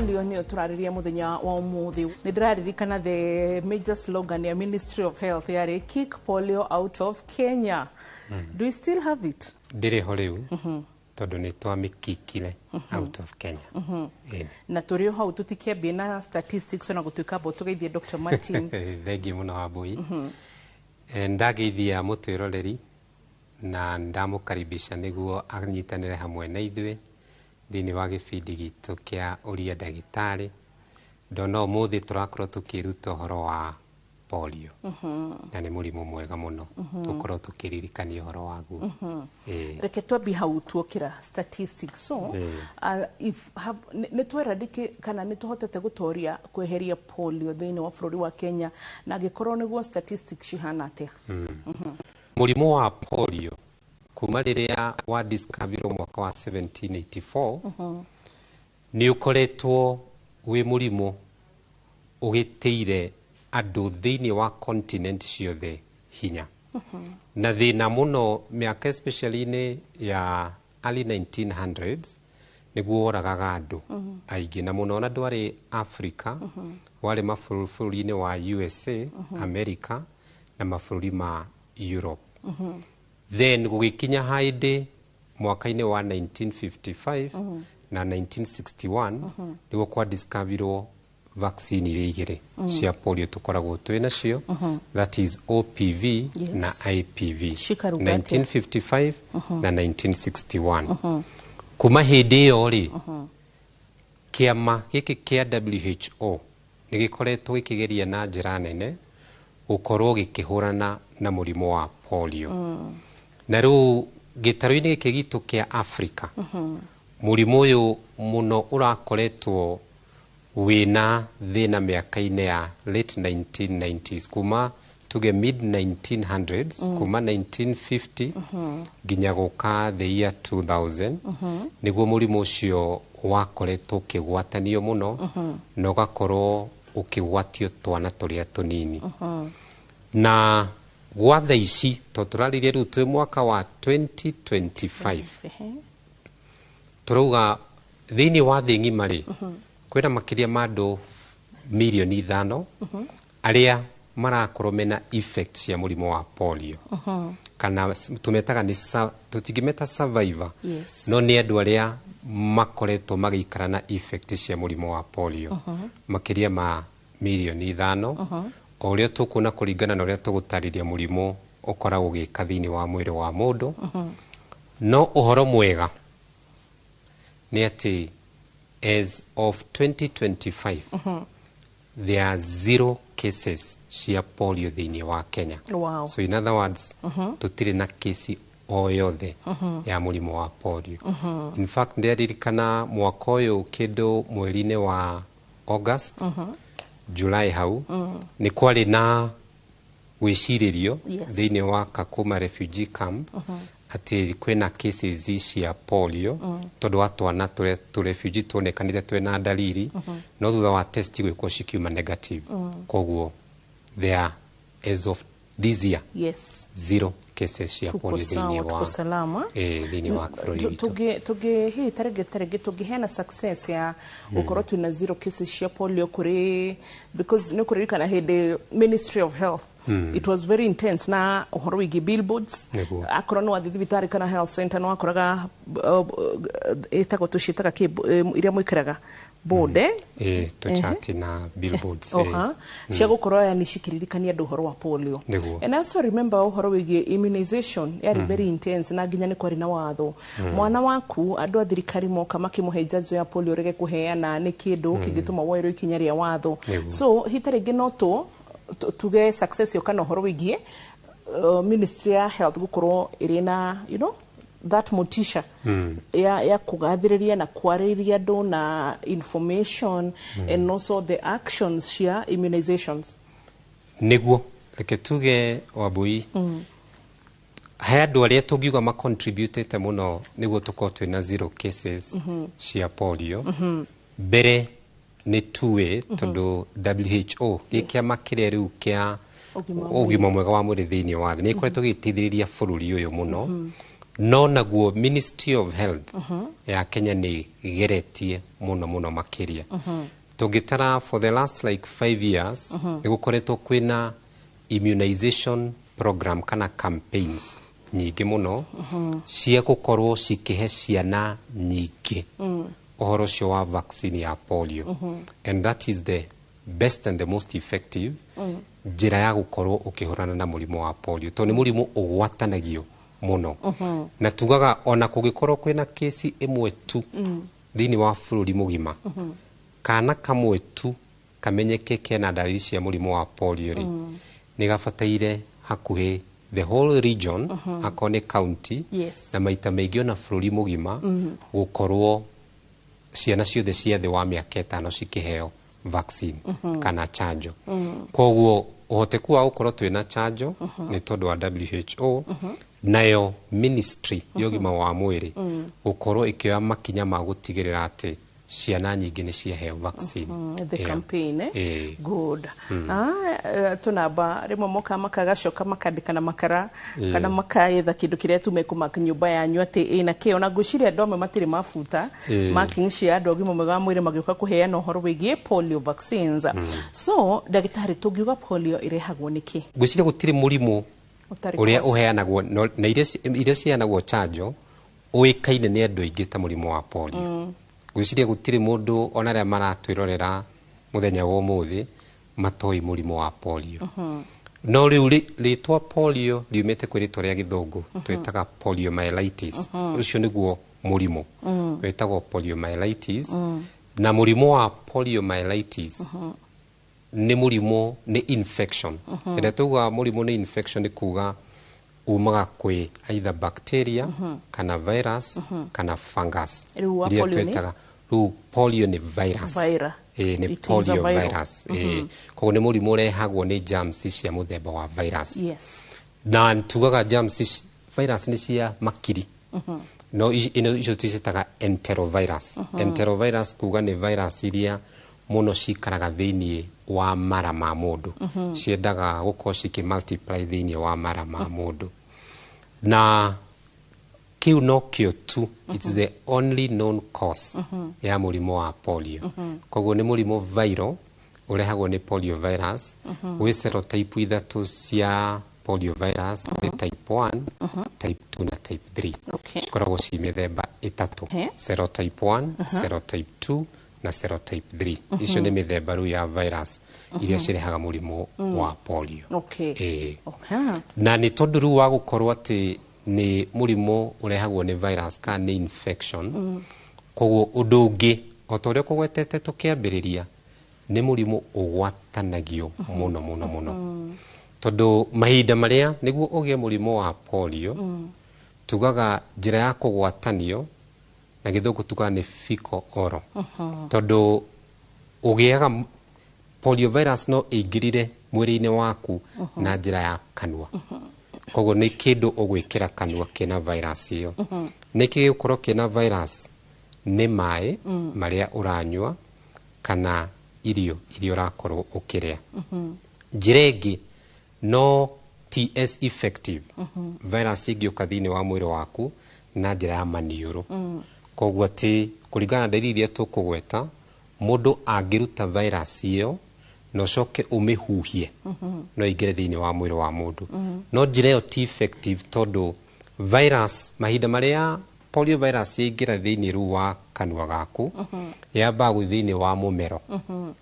Polio nĩyo tũrarĩria mũthenya wa ũmũthĩ. Nĩ ndĩraririkana the major slogan ya Ministry of Health yarĩ "Kick polio out of Kenya". Do we still have it? Ndĩrĩ ho rĩu, tondũ nĩ twamĩkikire out of Kenya. Ĩni. Na tũrĩ o hau, tũtikĩambie na statistics, ona gũtuĩka mbo tũgeithie Dr. Martin. Thengiũ mũno, Wambui. Ndageithia mũtwĩroreri na ndamũkaribisha nĩguo anyitanĩre hamwe na ithuĩ thĩinĩ wa gĩbindi gitũ kĩa Ũria Ndagĩtarĩ. Ndona ũmũthĩ tũrakorwo tũkĩruta ũhoro wa polio, na nĩ mũrimũ mwega mũno tũkorwo tũkĩririkania ũhoro waguo. Ĩĩ. Reke twambie hau tuokĩra statistics. So if have nĩ tweradicate kana nĩ tũhotete gũtoria kweheria polio thĩinĩ wa bũrũri wa Kenya, na angĩkorwo nĩguo, statistics cihana atĩa? Mũrimũ wa polio, kuma rĩrĩa wa discoverirwo mwaka wa 1784, nĩ ũkoretwo wĩ mũrimũ ũgĩtĩire andũ thĩinĩ wa continent ciothe hinya na thĩna mũno. Mĩaka especially-inĩ ya early 1900s nĩguo woragaga andũ aingĩ na mũno, na ndwarĩ Africa, warĩ mabũrũri-inĩ wa USA, America na mabũrũri ma Europe. Then gũgĩkinya hĩndĩ mwaka-inĩ wa 1955 na 1961 nĩguo kwa discoverirwo vaccine iria igĩrĩ cia polio tũkoragwo twĩ nacio, that is OPV na IPV. Cikaruga atĩa? 1955 na 1961. Kuma hĩndĩ ĩyo rĩ, kĩama gĩkĩ kĩa WHO nĩ gĩkoretwo gĩkĩgeria na njĩra nene gũkorwo gĩkĩhũrana na mũrimũ wa polio. Na rĩu gĩtarũ-inĩ gĩkĩ gitũ kĩa Africa, mũrimũ ũyũ mũno ũrakoretwo wĩna thĩna mĩaka-inĩ ya late 1990s, kuma tuge mid 1900s, kuma 1950 nginya gũka the year 2000, nĩguo mũrimũ ũcio wakoretwo ũkĩgwatanio mũno na ũgakorwo ũkĩgwatio twana tũrĩa tũnini. Na gwa thaa ici to tũrarĩria rĩu twĩ mwaka wa 2025, tũrauga thĩinĩ wa thĩ ng'ima rĩ, kwĩna makĩria ma andũ mirioni 5 arĩa marakorwo mena effect cia mũrimũ wa polio, kana tũmetaga nĩ tũtingĩmeta survivor, no nĩ andũ arĩa makoretwo magĩikara na effect cia mũrimũ wa polio makĩria ma mirioni 5, o ũrĩa tũkuona kũringana na ũrĩa tũgũtarĩria mũrimũ ũkoragwo ũgĩka thĩinĩ wa mwĩrĩ wa mũndũ. No ũhoro mwega nĩ atĩ as of 2025 there are zero cases cia polio thĩinĩ wa Kenya. So in other words, tũtirĩ na kesi o yothe ya mũrimũ wa polio. In fact, ndĩraririkana mwaka ũyũ kĩndũ mweri-inĩ wa August, July hau, nĩ kwarĩ na gwĩcirĩrio thĩinĩ wa Kakuma refugee camp atĩ kwĩna cases cia polio, tondũ wa twana tũrĩa tũ refugee tuonekanĩte twĩna dalili, no thutha wa test gwĩkwo cikiuma negative. Koguo there are, as of this year, zero cases cia Tuko polio thĩinĩ sawa, wa tuko salama. Thĩinĩ wa bũrũri witũ. Tũngĩ hihi tarĩngĩ tũngĩheana success ya gũkorwo twĩna zero cases cia polio kũrĩ, because nĩ kũririkana hĩndĩ Ministry of Health, it was very intense na ũhoro wĩgiĩ billboards. Akorwo nĩ wathiĩ thibitarĩ kana health center, nĩ wakoraga ĩtagwo, tũciĩtaga kĩ, iria mwĩkĩraga board, eh? Tũchati na billboards. Oha, cia gũkorwo yani cikĩririkania andũ ũhoro wa polio. And I also remember ũhoro wĩgiĩ immunization yarĩ very intense, na nginya nĩ kwarĩ na watho, mwana waku andũ a thirikari moka makĩmũhe njanjo ya polio, rege kũheana, nĩ kĩndũ kĩngĩtũma woerwo ikinya rĩa watho. So hita rĩngĩ no tuge success yo kana ũhoro wĩgiĩ Ministry ya Health gũkorwo ĩrĩ na that motisha ya kũgathĩrĩria na kwarĩria andũ na information and also the actions cia immunizations. Nĩguo, reke tuge, Wambui, he andũ arĩa tũngiuga macontributĩte mũno nĩguo tũkorwo twĩna zero cases cia polio. Mbere nĩ tuĩ tondũ WHO, gĩ kĩama kĩrĩa rĩu kĩa ũgima wa ũgima mwega wa mwĩrĩ thĩinĩ wa thĩ, nĩ ĩkoretwo gĩgĩteithĩrĩria bũrũri ũyũ mũno. No naguo Ministry of Health ya Kenya nĩ ĩgeretie mũno mũno makĩria. Tũngĩtara for the last like 5 years, nĩ gũkoretwo kwĩna immunization program kana campaigns nyingĩ mũno cia gũkorwo cikĩhe ciana nyingĩ ũhoro ũcio wa vaccine ya polio, and that is the best and the most effective njĩra ya gũkorwo ũkĩhũrana na mũrimũ wa polio, tondũ nĩ mũrimũ ũgwatanagio mũno. Na tugaga ona kũngĩkorwo kwĩna kesi ĩmwe tu thĩinĩ wa bũrũri mũgima, kana kamwe tu kamenyeke kena ndariri cia mũrimũ wa polio rĩ, nĩ gabataire hakuhĩ the whole region, akorwo nĩ county, na maita maingĩ ona bũrũri mũgima, gũkorwo ciana ciothe cia thĩ wa mĩaka 5 cikĩheo vaccine kana chanjo. Koguo ũhoteku wa gũkorwo twĩna chanjo nĩ tondũ wa WHO, nayo ministry ya ũgima wa mwĩrĩ gũkorwo ĩkĩoya makinya ma gũtigĩrĩra atĩ ciana nyingĩ nĩ ciaheo vaccine. The campaign, eh? Good. Tunamba rĩmwe moka makagacoka makandĩka na makara kana makaetha kĩndũ kĩrĩa tu mekũmaka nyũmba yanyu atĩ ĩna kĩo. Na ngwĩciria andũ amwe matirĩ mabuta marking cia andũ agima mwega wa mwĩrĩ magĩũka kũheana ũhoro wĩgiĩ polio vaccines. So ndagĩtarĩ, tũngiuga polio ĩrehagwo nĩkĩ? Ngwĩciria gũtirĩ mũrimũ ũrĩa ũheanagwo na iria ciheanagwo chanjo ũĩkaine nĩ andũ aingĩ ta mũrimũ wa polio. Ngwĩciria gũtirĩ mũndũ ona arĩa maratwĩrorera mũthenya wa ũmũthĩ matoĩ mũrimũ wa polio. No rĩu rĩtwa polio riumĩte kwĩ rĩtwa rĩa gĩthũngũ twĩtaga poliomyelitis. Ũcio nĩguo mũrimũ wĩtagwo poliomyelitis. Na mũrimũ wa poliomyelitis nĩ mũrimũ, nĩ infection. Rĩrĩa tugaga mũrimũ nĩ infection, nĩ kuga umaga kwĩ either bacteria kana virus kana fungus. Iria twĩtaga rĩu polio nĩ virus. Nĩ polio virus. Koguo nĩ mũrimũ ũrehagwo nĩ germs cia mũthemba wa virus. Na tugaga germs virus nĩ cia makiri. No icio twĩcitaga enterovirus. Enterovirus kuga nĩ virus iria mũno cikaraga thĩinĩ wa mara ma mũndũ. Ciendaga gũkorwo cikĩ multiply thĩinĩ wa mara ma mũndũ. Na kĩu no kĩo tu, it's the only known cause ya mũrimũ wa polio. Koguo nĩ mũrimũ viral ũrehagwo nĩ polio virus. Gwĩ serotype 3 cia polio virus, gwĩ type 1, type 2 na type 3. Cikoragwo ci mĩthemba 3, serotype 1, serotype 2 na serotype 3. Icio nĩ mĩthemba rĩu ya virus iria cirehaga mũrimũ wa polio. Na nĩ tondũ rĩu wa gũkorwo atĩ nĩ mũrimũ ũrehagwo nĩ virus kana nĩ infection, koguo ũndũ ũngĩ o ta ũrĩa kũgwetete tũkĩambĩrĩria, nĩ mũrimũ ũgwatanagio mũno mũno mũno. Tondũ mahinda marĩa nĩguo ũgĩe mũrimũ wa polio, tugaga njĩra ya kũgwatanio na gĩthũngũ tugaga nĩ fecal oral. Tondũ ũgĩaga polio virus no ĩingĩrire mwĩrĩ-inĩ waku na njĩra ya kanua. Koguo nĩ kĩndũ ũgwĩkĩra kanua kĩna virus ĩyo. Nĩkĩ gĩgũkorwo kĩna virus? Nĩ maĩ marĩa ũranyua kana irio iria ũrakorwo ũkĩrĩa. Njĩra ĩngĩ no ti as effective virus ĩngĩũka thĩinĩ wa mwĩrĩ waku na njĩra ya maniũrũ. Koguo atĩ kũringana na ndariri iria tũkũgweta, mũndũ angĩruta virus ĩyo na ũcoke ũmĩhuhie, no ĩingĩre thĩinĩ wa mwĩrĩ wa mũndũ. No njĩra ĩyo ti effective tondũ virus mahinda marĩa polio virus yaingĩra thĩinĩ rĩu wa kanua gaku, yambaga gũthiĩ thĩinĩ wa mũmero,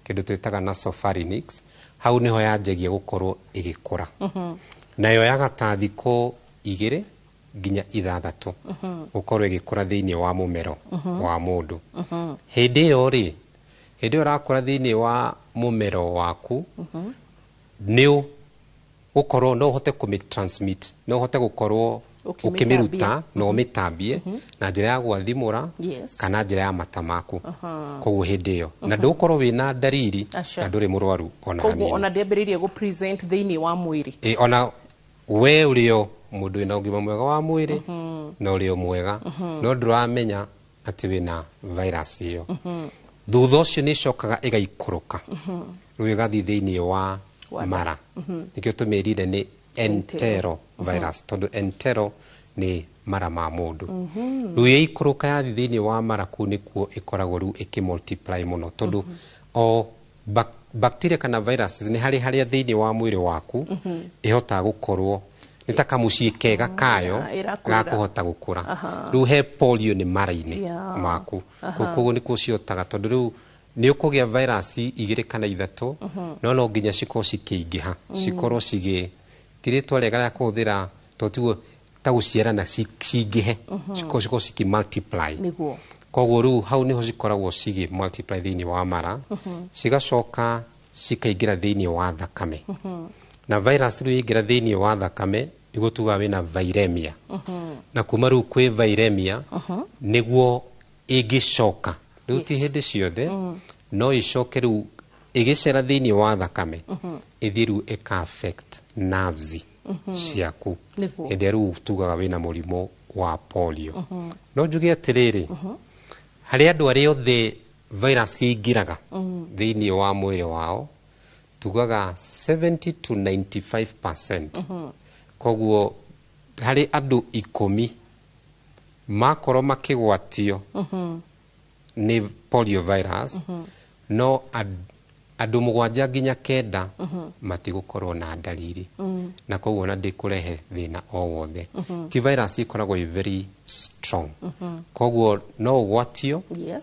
kĩndũ twĩtaga nasopharynx, hau nĩho yanjagia gũkorwo ĩgĩkũra. Nayo yoyaga ta thikũ 2 nginya 6 gũkorwo ĩgĩkũra thĩinĩ wa mũmero wa mũndũ. Hĩndĩ ĩyo rĩ, hĩndĩ ĩyo ĩrakũra thĩinĩ wa mũmero waku, nĩ ũkorwo no ũhote kũmĩ-transmit, no ũhote gũkorwo ũkĩmĩruta na ũmĩtambie na njĩra ya gwathimũra kana njĩra ya mata maku. Koguo hĩndĩ ĩyo na ndũgũkorwo wĩna ndariri na ndũrĩ mũrwaru ona hanini. Koguo ona ndĩambĩrĩirie gũ-present thĩinĩ wa mwĩrĩ. Ona we ũrĩ o mũndũ wĩna ũgima mwega wa mwĩrĩ na ũrĩ o mwega, no ndũramenya atĩ wĩna virus ĩyo. Thutha ũcio nĩ ĩcokaga ĩgaikũrũka, rĩu ĩgathiĩ thĩinĩ wa mara. Nĩkĩo tũmĩrire nĩ entero virus, tondũ entero nĩ mara ma mũndũ. Rĩu yaikũrũka yathi thĩinĩ wa mara kũu nĩkuo ĩkoragwo rĩu ĩkĩ multiply mũno, tondũ o bacteria kana viruses nĩ harĩ harĩa thĩinĩ wa mwĩrĩ waku ĩhotaga gũkorwo nĩ ta kamũciĩ kega kayo ĩrakũrĩra. Ga kũhota gũkũra. Rĩu he polio nĩ mara-inĩ maku. Koguo nĩkuo cihotaga, tondũ rĩu nĩ ũkũgĩa virus igĩrĩ kana ithatũ, no nginya cikorwo cikĩingĩha, cikorwo cigĩ ti rĩtwa rĩega rĩa kũhũthĩra, tondũ tiguo ta gũciarana, cingĩhe, cikorwo cikĩ multiply. Koguo rĩu hau nĩho cikoragwo cigĩ multiply thĩinĩ wa mara, cigacoka cikaingĩra thĩinĩ wa thakame. Na virus rĩu yaingĩra thĩinĩ wa thakame nĩguo tugaga wĩna viremia. Na kuma rĩu kwĩ viremia nĩguo ĩngĩcoka rĩu, ti hĩndĩ ciothe, no ĩcoke rĩu ĩgĩcera thĩinĩ wa thakame, ĩthiĩ rĩu ĩka affect nerves ciaku. Hĩndĩ ĩrĩa rĩu tugaga wĩna mũrimũ wa polio. No njuge atĩrĩrĩ, harĩ andũ arĩa othe virus ĩingĩraga thĩinĩ wa mwĩrĩ wao, tugaga 70 to 95%. Koguo harĩ andũ 10 makorwo makĩgwatio nĩ polio virus, no andũ 7 nginya 9 matigũkorwo na ndariri, na koguo ona ndĩkũrehe thĩna o wothe. Ti virus ĩkoragwo ĩ very strong, koguo no ũgwatio,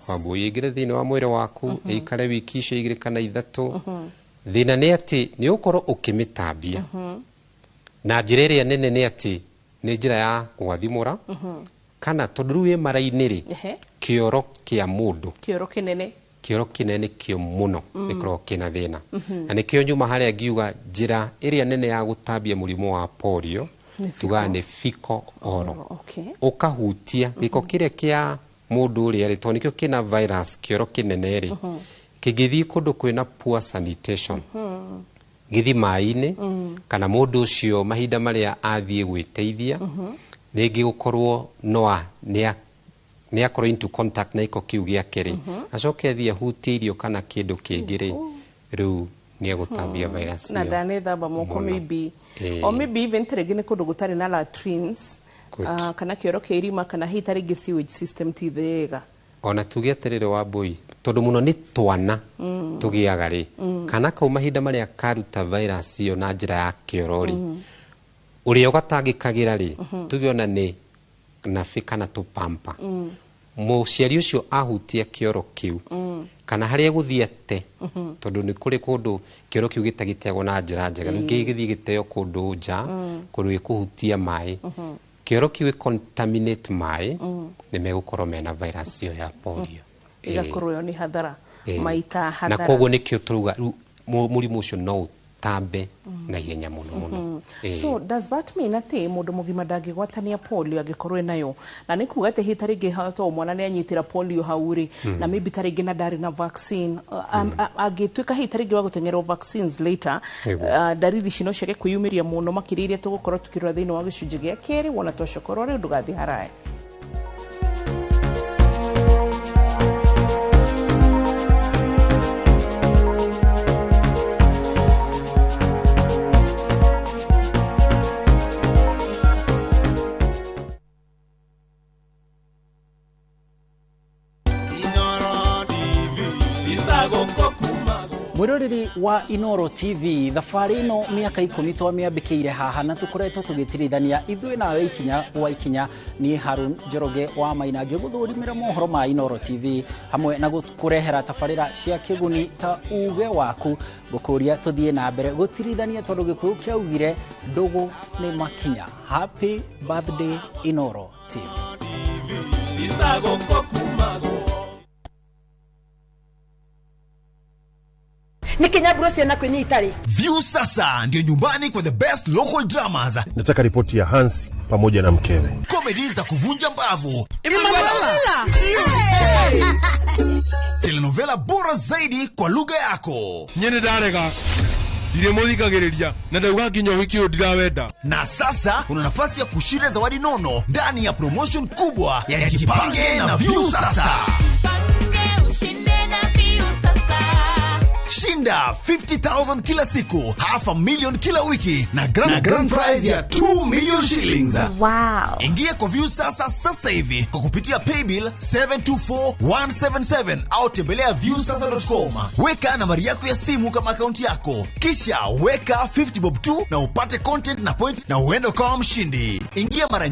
wambũ ĩingĩre thĩinĩ wa mwĩrĩ waku, ĩikare wiki icio 2 kana 3. Thĩna nĩ atĩ nĩ ũgũkorwo ũkĩmĩtambia na njĩra ĩrĩa nene nĩ atĩ nĩ njĩra ya gwathimũra, kana tondũ rĩu wĩ mara-inĩ rĩ, kĩoro kĩa mũndũ. Kĩoro kĩnene. Kĩoro kĩnene nĩkĩo mũno gĩkoragwo kĩna thĩna, na nĩkĩo nyuma harĩa ngiuga njĩra ĩrĩa nene ya gũtambia mũrimũ wa polio nĩ tugaga nĩ fecal oral. Ũkahutia gĩko kĩrĩa kĩa mũndũ ũrĩa rĩ, tondũ nĩkĩo kĩna virus, kĩoro kĩnene rĩ, kĩngĩthiĩ kũndũ kwĩna poor sanitation, gĩthiĩ maĩ-inĩ, kana mũndũ ũcio mahinda marĩa athiĩ gwĩteithia, rĩngĩ gũkorwo no nĩ akorwo into contact na gĩko kĩu gĩake rĩ, acoke athiĩ ahutie irio kana kĩndũ kĩngĩ rĩ, rĩu nĩ egũtambia virus na ĩyo. Ndanethamba moko. Mũno. Maybe or maybe even tarĩngĩ nĩ kũndũ gũtarĩ na latrines. Good. Kana kĩoro kĩa irima, kana hihi tarĩngĩ sewage system ti thega. Ona tuge atĩrĩrĩ, Wambui, tondũ mũno nĩ twana tũgĩaga rĩ, kana kau mahinda marĩa karuta virus ĩyo na njĩra ya kĩoro rĩ, ũrĩa ũgatangĩkagĩra rĩ, tuge ona nĩ nabi kana tũpampa, mũciari ũcio ahutia kĩoro kĩu kana harĩa egũthiĩ ate, tondũ nĩ kũrĩ kũndũ kĩoro kĩu gĩtagĩteagwo na njĩra njega, rĩu gĩgĩthiĩ gĩteo kũndũ nja, kũndũ gĩkũhutia maĩ, kĩoro kĩu gĩ contaminate maĩ, nĩ megũkorwo mena virus ĩyo ya polio. Ĩgakorwo ĩyo nĩ hathara maita Na hathara. koguo nĩkĩo tũrauga rĩu mũrimũ ũcio no ũtambe na ihenya mũno mũno. So does that mean atĩ mũndũ mũgima ndangĩgwatania polio angĩkorwo enayo? Na nĩ kuga atĩ hihi tarĩngĩ to mwana nĩ anyitĩra polio hau rĩ, na maybe tarĩngĩ na ndarĩ na vaccine, angĩtuĩka hihi tarĩngĩ wa gũteng'erwo vaccines later, ndariri ici no ciage kwĩyumĩria mũno makĩria, iria tũgũkorwo tũkĩrora thĩinĩ wa gĩcunjĩ gĩa kerĩ. Wona twacokorwo rĩu, ndũgathiĩ haraya. Mwiroreri wa Inoro TV, thabarĩ ĩno mĩaka 10 twamĩambĩkĩire haha, na tũkoretwo tũgĩtirithania ithuĩ nawe ikinya gwa ikinya. Niĩ Harun Njoroge wa Maina ngĩgũthũrimĩra mohoro ma Inoro TV hamwe na gũkũrehera tabarĩra cia kĩguni ta uge waku. Ngũkũria tũthiĩ na mbere gũtirithania, tondũ Gĩkũyũ kĩaugire ndũgũ nĩ makinya. Happy birthday, Inoro TV. Nä kä nyamburo ciana kwä nä itarä. View sasa ndio nyumbani kwa the best local dramas, Nataka ripoti ya Hansi pamoja na mkewe. Comedy za kuvunja mbavu, telenovela bora zaidi kwa lugha yako. Nyene ndarega, ndirĩ mũthikagĩrĩria na ndauga nginya ũhiki ũyũ ndirawenda. Na sasa una nafasi ya kushinda zawadi nono ndani ya promotion kubwa ya Jipange na View Sasa. Ushinde na View Sasa. Shinda Shinda 50,000 kila siku, 500,000 kila wiki na grand prize ya 2 million shillings. Wow. Ingia kwa Viusasa sasa hivi kwa kupitia paybill 724177 au tembelea viusasa.com. Weka nambari yako ya simu kama akaunti yako, kisha weka 50 bob 2 na upate content na point na uende ukawa mshindi. Ingia mara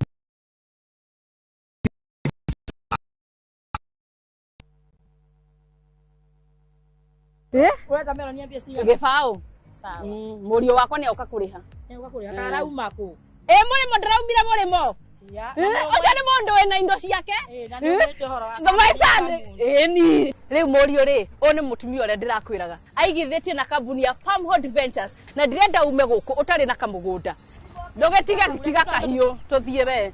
Gĩbaũ mũriũ wakwa nĩ oka kũrĩha. Ĩ mũrĩmo ndĩraumire mũrĩmo. Ũcio nĩ mũndũ wĩna indo ciake. Ĩni rĩu mũriũ rĩ, ũyũ nĩ mũtumia ũrĩa ndĩrakwĩraga aigithĩtie na kambuni ya Farmhold Ventures na ndĩrenda ume gũkũ ũtarĩ na kamũgũnda. Ndũgĩtige tiga kahiũ tũthiĩ we.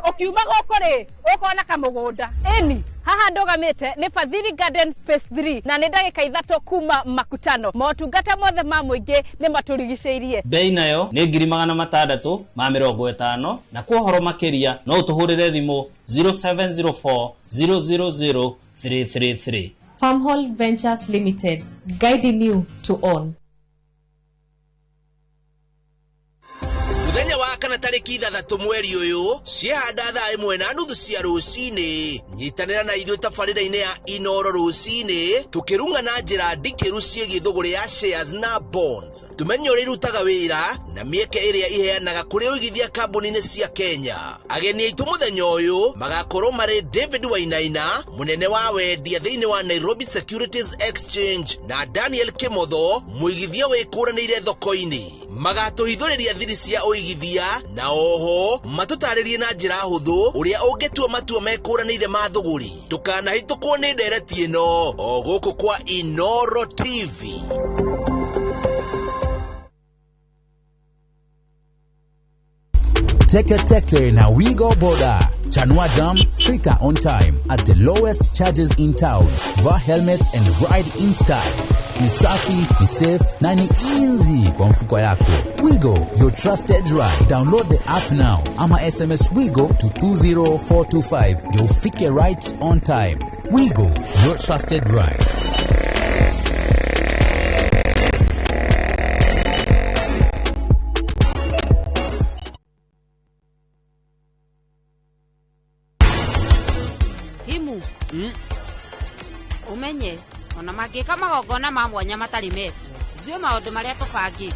Ũkiuma gũkũ rĩ, ũkona kamũgũnda. Ĩni haha ndũgamĩte nĩ Fadhili Garden Phase 3 na nĩ ndagĩka 3 kuma Makutano. Motungata mothe ma mũingĩ nĩ matũrigicĩirie. Bei nayo nĩ 650,000 na kwa ũhoro makĩria no ũtũhũrĩre thimũ 0704 000 333. Farmhold Ventures Limited, guiding you to own. Muthenya wa kana tarĩki 6 mweri ũyũ ciehanda thaa 1:30 cia rũcinĩ. Nyitanĩra na ithuĩ tabarĩra-inĩ ya Inoro rũcinĩ tũkĩrung'a na njĩra ndikĩru ciĩgiĩ thũgũrĩ ya shares na bonds, tũmenye ũrĩa irutaga wĩra na mĩeke ĩrĩa iheanaga kũrĩ ũigithia kambuni-inĩ cia Kenya. Ageni aitũ mũthenya ũyũ magakorwo marĩ David Wainaina, mũnene wa wendia thĩinĩ wa Nairobi Securities Exchange, na Daniel Kimotho, mũigithia wĩkũranĩire thoko-inĩ. Magatũhithũrĩria thiri cia ũigithia na oho matũtarĩrie na njĩra hũthũ ũrĩa ũngĩtua matua mekũranĩire ma thũgũrĩ. Ndũkanahĩtũkwo nĩ ndereti ĩno o gũkũ kwa Inoro TV. Teke Teke na Wigo Boda. Chanua Jam, fika on time at the lowest charges in town. Vaa helmet and ride in style. Ni safi, ni safe na ni easy kwa mfuko yako. Wigo, your trusted ride. Download the app now ama SMS Wigo to 20425 ndio ufike right on time. Wigo, your trusted ride. Himu umenye ona mangĩka magongona ma mwanya matarĩ mekwo njũĩ maũndũ marĩa tũbangĩte.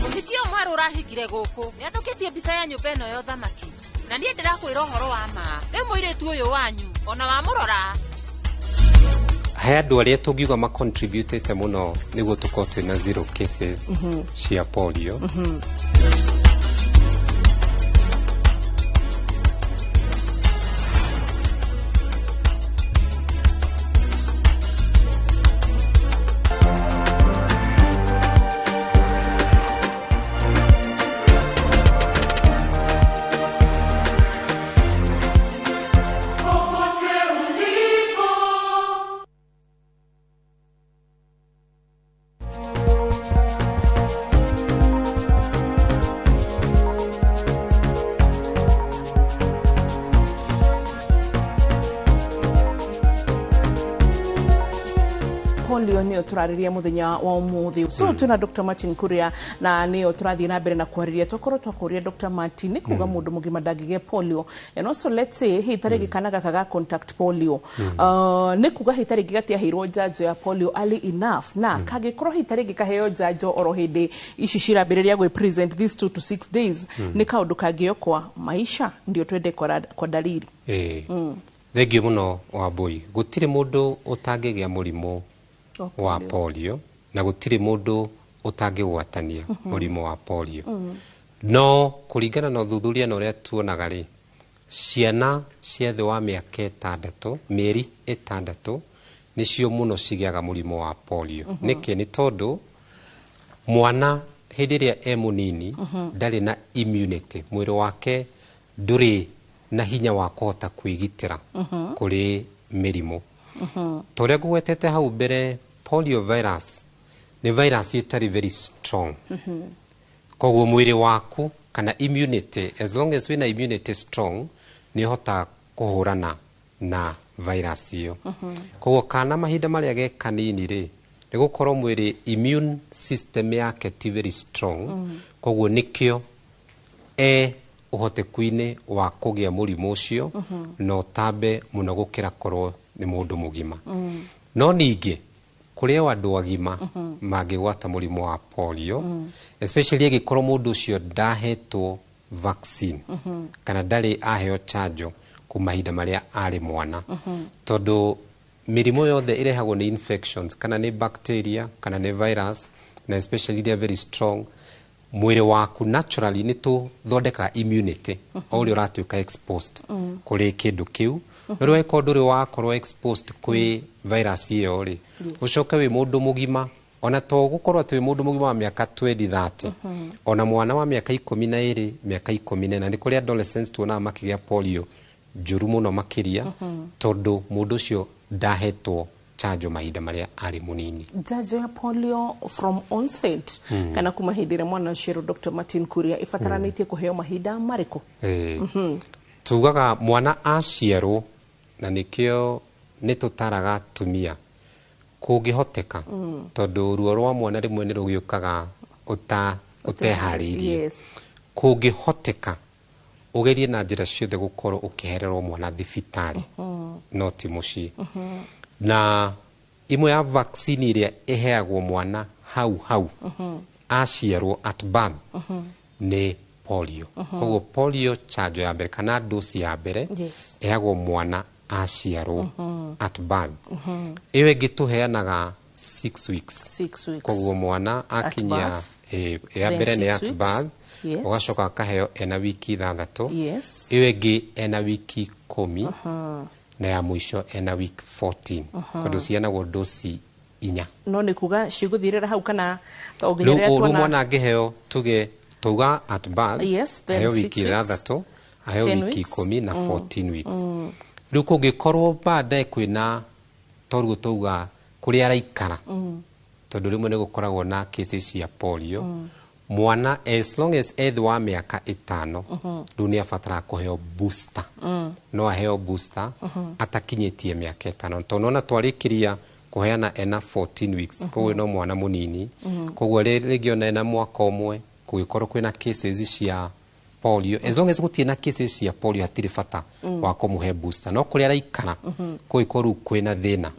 Mũhiki ũyũ mwerũ ũrahikire gũkũ nĩandũkĩtie mbica ya nyũmba ĩno ya ũthamaki na niĩ ndĩrakwĩra ũhoro wa ma rĩu mũirĩtu ũyũ wanyu ona wamũrora. He andũ arĩa tũngiuga macontributĩte mũno nĩguo tũkorwo twĩna zero cases cia polio. Polio nĩyo tũrarĩria mũthenya wa ũmũthĩ. So twĩna Dr. Martin Kuria na nĩyo tũrathiĩ na mbere na kwarĩria. Twakorwo twakũria Dr. Martin nĩ kuga mũndũ mũgima ndangĩgĩa polio, and also let's say hihi ta rĩngĩ kana gaka ga contact polio, nĩ kuga hihi ta rĩngĩ gatiaheirwo njanjo ya polio early enough, na kangĩkorwo hihi ta rĩngĩ kaheo njanjo oro hĩndĩ ici cirambĩrĩria gwĩ present these 2 to 6 days, nĩ kaũndũ kangĩokwa maisha ndio twende kwa dalili. Thengiũ mũno Wambui. Gũtirĩ mũndũ ũtangĩgĩa mũrimũ wa polio na gũtirĩ mũndũ ũtangĩgwatania mũrimũ wa polio. No kũringana na ũthuthuria na ũrĩa tuonaga rĩ, ciana cia thĩ wa mĩaka 6, mĩeri 6 nĩcio mũno cigĩaga mũrimũ wa polio. Nĩkĩ? Nĩ tondũ mwana hĩndĩ ĩrĩa e mũnini ndarĩ na immunity, mwĩrĩ wake ndũrĩ na hinya wa kũhota kwĩgitĩra kũrĩ mĩrimũ. Ta ũrĩa ngũgwetete hau mbere, polio virus nĩ virus ĩtarĩ very strong. Koguo mwĩrĩ waku kana immunity, as long as wĩna immunity strong, nĩ ũhotaga kũhũrana na virus ĩyo. Koguo kana mahinda marĩa ge kanini rĩ, nĩ gũkorwo mwĩrĩ immune system yake ti very strong. Koguo nĩkĩo e ũhoteku-inĩ wa kũgĩa mũrimũ ũcio na ũtambe mũno gũkĩra korwo nĩ mũndũ mũgima. No ningĩ kũrĩ o andũ agima mangĩgwata mũrimũ wa polio, especially ĩngĩkorwo mũndũ ũcio ndahetwo vaccine kana ndarĩ aheo chanjo kuma mahinda marĩa arĩ mwana, tondũ mĩrimũ yothe ĩrehagwo nĩ infections, kana nĩ bacteria kana nĩ virus, na especially iria very strong, mwĩrĩ waku naturally nĩ tũthondekaga immunity o ũrĩa ũratuĩka exposed kũrĩ kĩndũ kĩu. No rĩu angĩkorwo ndũrĩ wakorwo exposed kwĩ virus ĩyo rĩ, ũcoke wĩ mũndũ mũgima, ona to gũkorwo atĩ wĩ mũndũ mũgima wa mĩaka 20 30, ona mwana wa mĩaka 12, mĩaka 14, nĩ kũrĩ adolescents tuonaga makĩgĩa polio njũru mũno makĩria, tondũ mũndũ ũcio ndahetwo chanjo mahinda marĩa arĩ mũnini. Njanjo ya polio from onset kana kuma hĩndĩ ĩrĩa mwana aciarwo, Dr. Martin Kuria, ĩbataranĩtie kũheo mahinda marĩkũ? Tugaga mwana aciarwo, na nĩkĩo nĩ tũtaraga atumia kũngĩhoteka, tondũ ruo rwa mwana rĩmwe nĩ rũgĩũkaga ũteharĩirie. Kũngĩhoteka ũgerie na njĩra ciothe gũkorwo ũkĩhererwo mwana thibitarĩ, no ti mũciĩ. Na imwe ya vaccine ĩrĩa ĩheagwo mwana hau hau aciarwo, at birth, nĩ polio. Koguo polio chanjo ya mbere kana dosi ya mbere ĩheagwo mwana aciarwo, at birth. Ĩyo ĩngĩ tũheanaga 6 weeks. 6 weeks. Koguo mwana akinyia ya mbere nĩ at birth, ũgacoka akaheo ena wiki 6, ĩyo ĩngĩ ena wiki 10, na ya mũico ena week 14, tondũ ciheanagwo dosi 4. No nĩ kuga cigũthirĩra hau kana to Rĩu nginya rĩrĩa rĩu tuona mwana angĩheo, tuge tuga at birth, then aheo 6 wiki weeks, 6, aheo 10 wiki weeks. 10 na 14 weeks. Rĩu kũngĩkorwo baadaye kwĩna toruo tauga kũrĩa araikara, tondũ rĩmwe nĩ gũkoragwo na cases cia polio, mwana as long as ethĩ wa mĩaka 5, rĩu nĩ abataraga kũheo booster. No aheo booster atakinyĩtie mĩaka 5, tondũ nona twarĩkĩria kũheana ena 14 weeks, koguo no mwana mũnini. Koguo rĩngĩ ona ena mwaka ũmwe kũngĩkorwo kwĩna cases cia polio, as long as gũtirĩ na cases cia polio, hatirĩ bata wa kũmũhe booster. No kũrĩa araikara kũngĩkorwo rĩu kwĩna thĩna,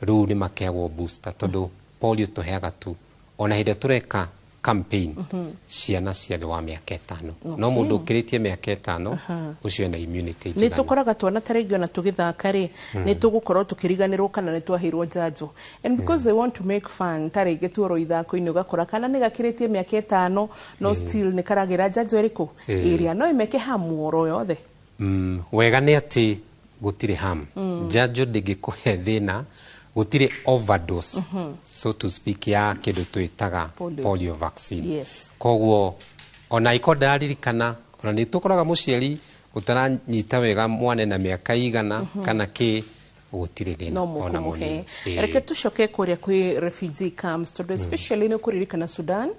rĩu nĩ makeagwo booster, tondũ polio tũheaga tu ona hĩndĩ ĩrĩa tũreka campaign ciana cia thĩ wa mĩaka 5. No mũndũ ũkĩrĩtie mĩaka 5, ũcio ena immunity Nĩ njiganu. tũkoraga twana ta rĩngĩ ona tũgĩthaka rĩ, nĩ tũgũkorwo tũkĩriganĩrwo kana nĩ twaheirwo njanjo, and because they want to make fun, ta rĩngĩ tuoro ithako-inĩ ũgakora kana nĩ gakĩrĩtie mĩaka 5 no still nĩ karagĩra njanjo ĩrĩkũ ĩrĩa no ĩmeke hamu oro yothe. Wega nĩ atĩ gũtirĩ harm. Njanjo ndĩngĩkũhe thĩna, gũtirĩ overdose, so to speak, ya kĩndũ twĩtaga Polio. polio vaccine. Koguo ona iko ndararirikana, ona nĩ tũkoraga mũciari ũtaranyita wega mwana na mĩaka igana kana kĩ, gũtirĩ thĩna No ona mũkũmũhe. mũnini. Reke tũcoke kũrĩa kwĩ refugee camps, tondũ especially nĩ ũkũririkana Sudan,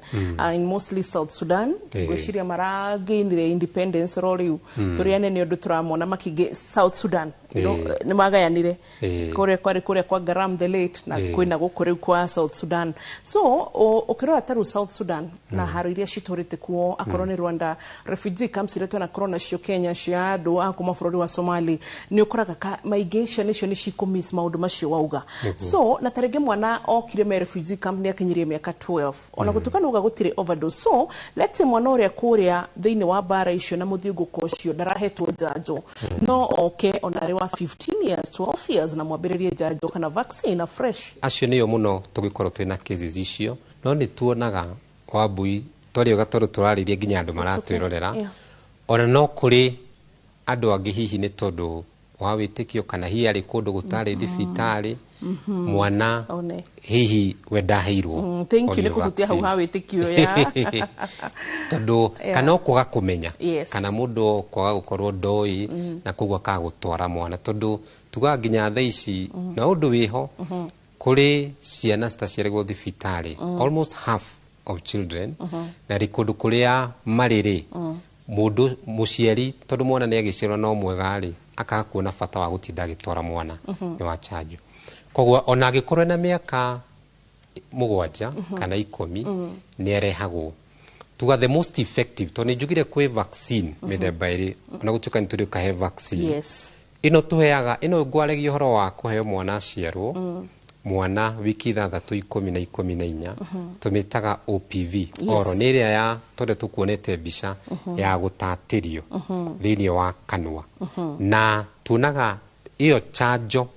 in mostly South Sudan, ngwĩciria maragainire independence ro rĩu, tũrĩ anene ũndũ tũramona makĩingĩ South Sudan, nĩ magayanire kũrĩa kwarĩ kũrĩa kwa Garam the late na kwĩna gũkũ rĩu kwa South Sudan. So ũkĩrora ta rĩu South Sudan na haro iria citũrĩte kuo, akorwo nĩ Rwanda, refugee camps iria twanakorwo nacio Kenya cia andũ a kuma bũrũri wa Somali, nĩ ũkoraga maingĩ ciana icio nĩ cikũmiss maũndũ macio wauga. So na tarĩngĩ mwana okire me refugee camp nĩ akinyirie mĩaka 12, ona gũtuĩka nĩ uga gũtirĩ overdose, so let's say mwana ũrĩa kũrĩa thĩinĩ wa mbara icio na mũthiũngũko ũcio ndarahetwo njanjo, no oke ona arĩ wa 15 years, 12 years, na mwambĩrĩrie njanjo kana vaccine fresh? Acio nĩo mũno tũgĩkorwo twĩna cases icio, no nĩ tuonaga wambui twarĩoga tondũ tũrarĩria nginya andũ maratwĩrorera. Ona no kũrĩ andũ angĩ hihi nĩ tondũ wa wĩtĩkio kana hihi arĩ kũndũ gũtarĩ thibitarĩ, mwana One. hihi we ndaheirwo Thank you nĩ polio kũhutia hau vaccine. Ha wĩtĩkio ya Tondũ kana o kwaga kũmenya, kana mũndũ kwaga gũkorwo ndoĩ, na koguo akaga gũtwara mwana, tondũ tugaga nginya thaa ici na ũndũ wĩho kũrĩ ciana citaciaragwo thibitarĩ, almost half of children, na rĩ kũndũ kũrĩa marĩ rĩ, mũndũ mũciari tondũ mwana nĩ agĩciarwo no mwega rĩ, Akaga kuona bata wa gũtinda agĩtwara mwana nĩ wa chanjo. Koguo ona angĩkorwo na mĩaka 7 kana 10, nĩ arehagwo. Tuga the most effective, tondũ nĩ njugire kwĩ vaccine mĩthemba ĩrĩ, ona gũtuĩka nĩ tũrĩ ũkahe vaccine ĩno tũheaga, ĩno ngwaragia ũhoro wa kũheo mwana aciarwo, mwana wiki 6, 10 na 14, tũmĩtaga OPV. Oro nĩ ĩrĩa ya tondũ tũkuonete mbica ya gũtatĩrio thĩinĩ wa kanua, na tuonaga ĩyo chanjo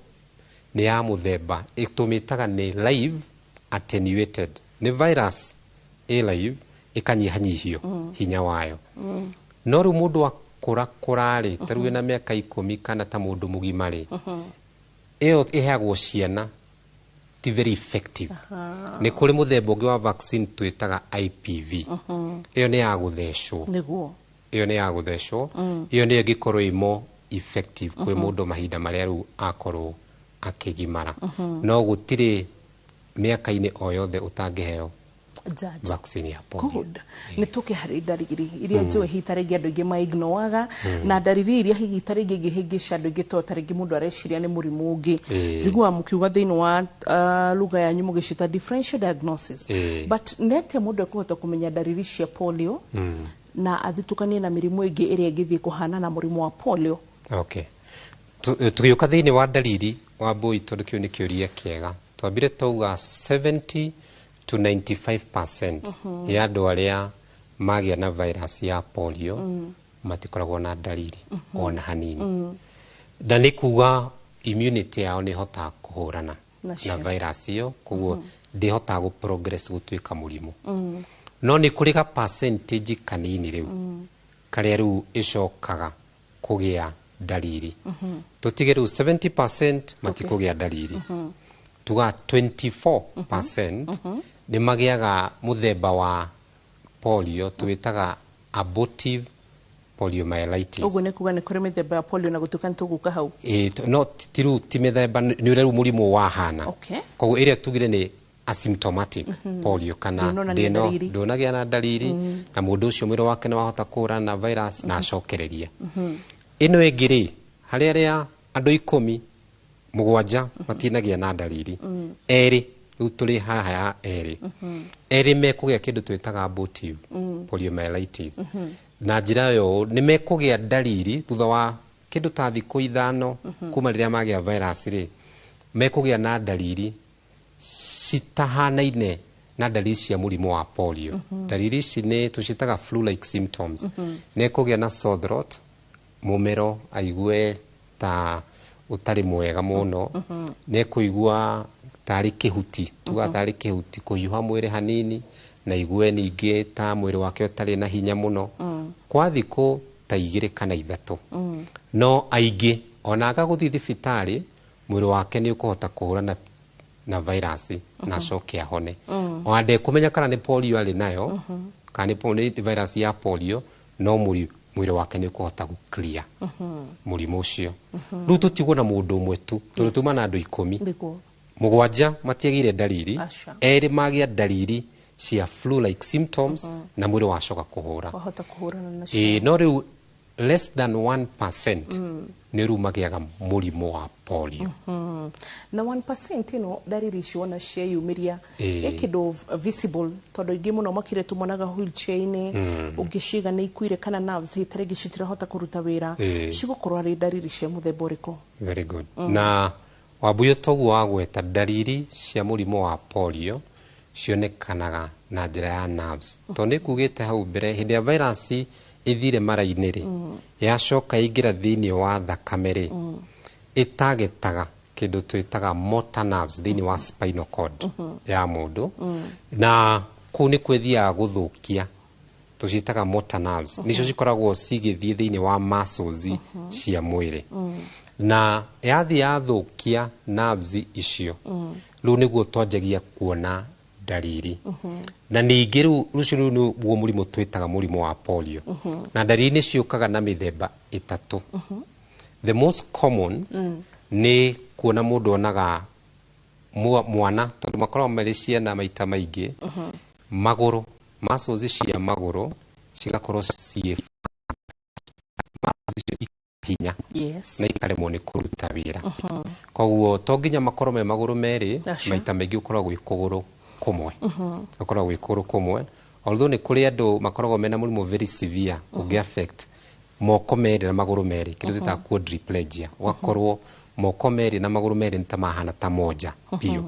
nĩ ya mũthemba tũmĩtaga nĩ live attenuated, nĩ virus ĩ live ĩkanyihanyihio hinya wayo. No rĩu mũndũ akũra kũra-rĩ, ta rĩu wĩna mĩaka 10 kana ta mũndũ mũgima rĩ, ĩyo ĩheagwo ciana ti very effective. Nĩ kũrĩ mũthemba ũngĩ wa vaccine twĩtaga IPV. Ĩyo nĩ ya gũthecwo. Ĩyo nĩ ya gũthecwo. Ĩyo nĩyo ĩngĩkorwo ĩ more effective kwĩ mũndũ mahinda marĩa rĩu akorwo akĩgimara. No gũtirĩ mĩaka-inĩ o yothe ũtangĩheo njanjo vaccine ya polio. Good. Nĩ tũke harĩ ndariri iria njũĩ hihi ta rĩngĩ andũ aingĩ maignoaga, na ndariri iria hihi ta rĩngĩ ingĩhĩngĩca andũ aingĩ, tondũ ta rĩngĩ mũndũ areciria nĩ mũrimũ ũngĩ. Njiguaga mũkiuga thĩinĩ wa lugha yanyu mũgĩcita differential diagnosis. But nĩ atĩa mũndũ ekũhota kũmenya ndariri cia polio na athitũkanie na mĩrimũ ĩngĩ ĩrĩa ĩngĩthiĩ kũhana na mũrimũ wa polio? Okay. Tũgĩũka thĩinĩ wa ndariri wa mbũi, tondũ kĩu nĩ kĩũria kĩega, twambire twauga 70 to 95% ya andũ arĩa magĩa na virus ya polio matikoragwo na ndariri ona hanini, na nĩ kuga immunity yao nĩ ĩhotaga kũhũrana Nacio. na virus ĩyo, koguo ndĩhotaga gũ progress gũtuĩka mũrimũ. No nĩ kũrĩ ga percentage kanini rĩu karĩa rĩu ĩcokaga kũgĩa ndariri. Tũtige rĩu 70% matikũgĩa ndariri, tuga 24% nĩ magĩaga mũthemba wa polio twĩtaga abortive poliomyelitis. Ũguo nĩ kuga nĩ kũrĩ mĩthemba ya polio, na gũtuĩka nĩ tũgũka hau. Ĩ, no ti rĩu ti mĩthemba, nĩ ũrĩa rĩu mũrimũ wahana. Koguo ĩrĩa tugire nĩ asymptomatic polio kana Ndũnonania ndariri. ndũnagĩa na ndariri, na mũndũ ũcio mwĩrĩ wake nĩ wahota kũhũrana na virus na acokereria. Ĩno ĩngĩ rĩ, harĩ arĩa andũ 10, 7 matinagĩa na ndariri, 2 rĩu tũrĩ haha ya 2, 2 mekũgĩa kĩndũ twĩtaga abortive poliomyelitis. Na njĩra ĩyo nĩ mekũgĩa ndariri thutha wa kĩndũ ta thikũ 5 kuma rĩrĩa magĩa virus rĩ, mekũgĩa na ndariri citahanaine na ndariri cia mũrimũ wa polio. Ndariri ici nĩ tũciĩtaga flu like symptoms. Nĩ ekũgĩa na sore throat, mũmero aigue ta ũtarĩ mwega mũno, nĩ ekũigua tarĩ kĩhuti, tuga tarĩ kĩhuti, kũhiũha mwĩrĩ hanini, na igue ningĩ ta mwĩrĩ wake ũtarĩ na hinya mũno kwa thikũ ta 2 kana 3. No aingĩ ona aga gũthiĩ thibitarĩ, mwĩrĩ wake nĩ ũkũhota kũhũrana na virus na acoke ahone. Ona ndekũmenya kana nĩ polio arĩ nayo kana nĩ virus ya polio, no mwĩrĩ wake nĩ ũkũhota gũ clear mũrimũ ũcio. Rĩu tũtigwo na mũndũ ũmwe tu, tondũ tuma na andũ 10, 7 matiagĩire ndariri, Aca. 2 magĩa ndariri cia flu like symptoms na mwĩrĩ wacoka kũhũra. Wahota kũhũrana nacio. Ĩ, no rĩu less than 1% nĩ rĩu magĩaga mũrimũ wa polio. Na 1% ĩno, ndariri ici wona cieyumĩria, ĩ kĩndũ visible, tondũ aingĩ mũno makire tumonaga wheelchair-inĩ, ũngĩciga nĩ ikuire kana nerves ta rĩngĩ citirahota kũruta wĩra, cigũkorwo arĩ ndariri cia mũthemba ũrĩkũ? Very good. Na Wambuyo, toguo wagweta, ndariri cia mũrimũ wa polio cionekanaga na njĩra ya nerves, tondũ nĩ kugĩte hau mbere hĩndĩ ya virus ĩthire mara-inĩ rĩ, yacoka yaingĩra thĩinĩ wa thakame rĩ, ĩtagetaga kĩndũ twĩtaga motor nerves thĩinĩ wa spinal cord ya mũndũ, na kũu nĩkuo ĩthiaga gũthũkia. Tũciĩtaga motor nerves, nĩcio cikoragwo cigĩthiĩ thĩinĩ wa muscles cia mwĩrĩ, na yathiĩ yathũkia nerves icio, rĩu nĩguo twanjagia kuona ndariri. Na ningĩ rĩu rũcio rĩu nĩguo mũrimũ twĩtaga mũrimũ wa polio. Na ndariri nĩ ciũkaga na mĩthemba 3. The most common nĩ kuona mũndũ onaga mwana, tondũ makoragwo marĩ ciana maita maingĩ, magũrũ, muscles cia magũrũ cigakorwo ciĩ muscles icio. hinya na ikaremwo nĩ kũruta wĩra. Koguo to nginya makorwo me magũrũ merĩ, maita maingĩ ũkoragwo gwĩ kũgũrũ kũmwe, ũkoragwo gwĩ kũgũrũ kũmwe, although nĩ kũrĩ andũ makoragwo mena mũrimũ very severe ũngĩ affect moko merĩ na magũrũ merĩ, kĩndũ twĩtaga quadriplegia, ũgakorwo moko merĩ na magũrũ merĩ nĩ ta mahana ta moja biũ.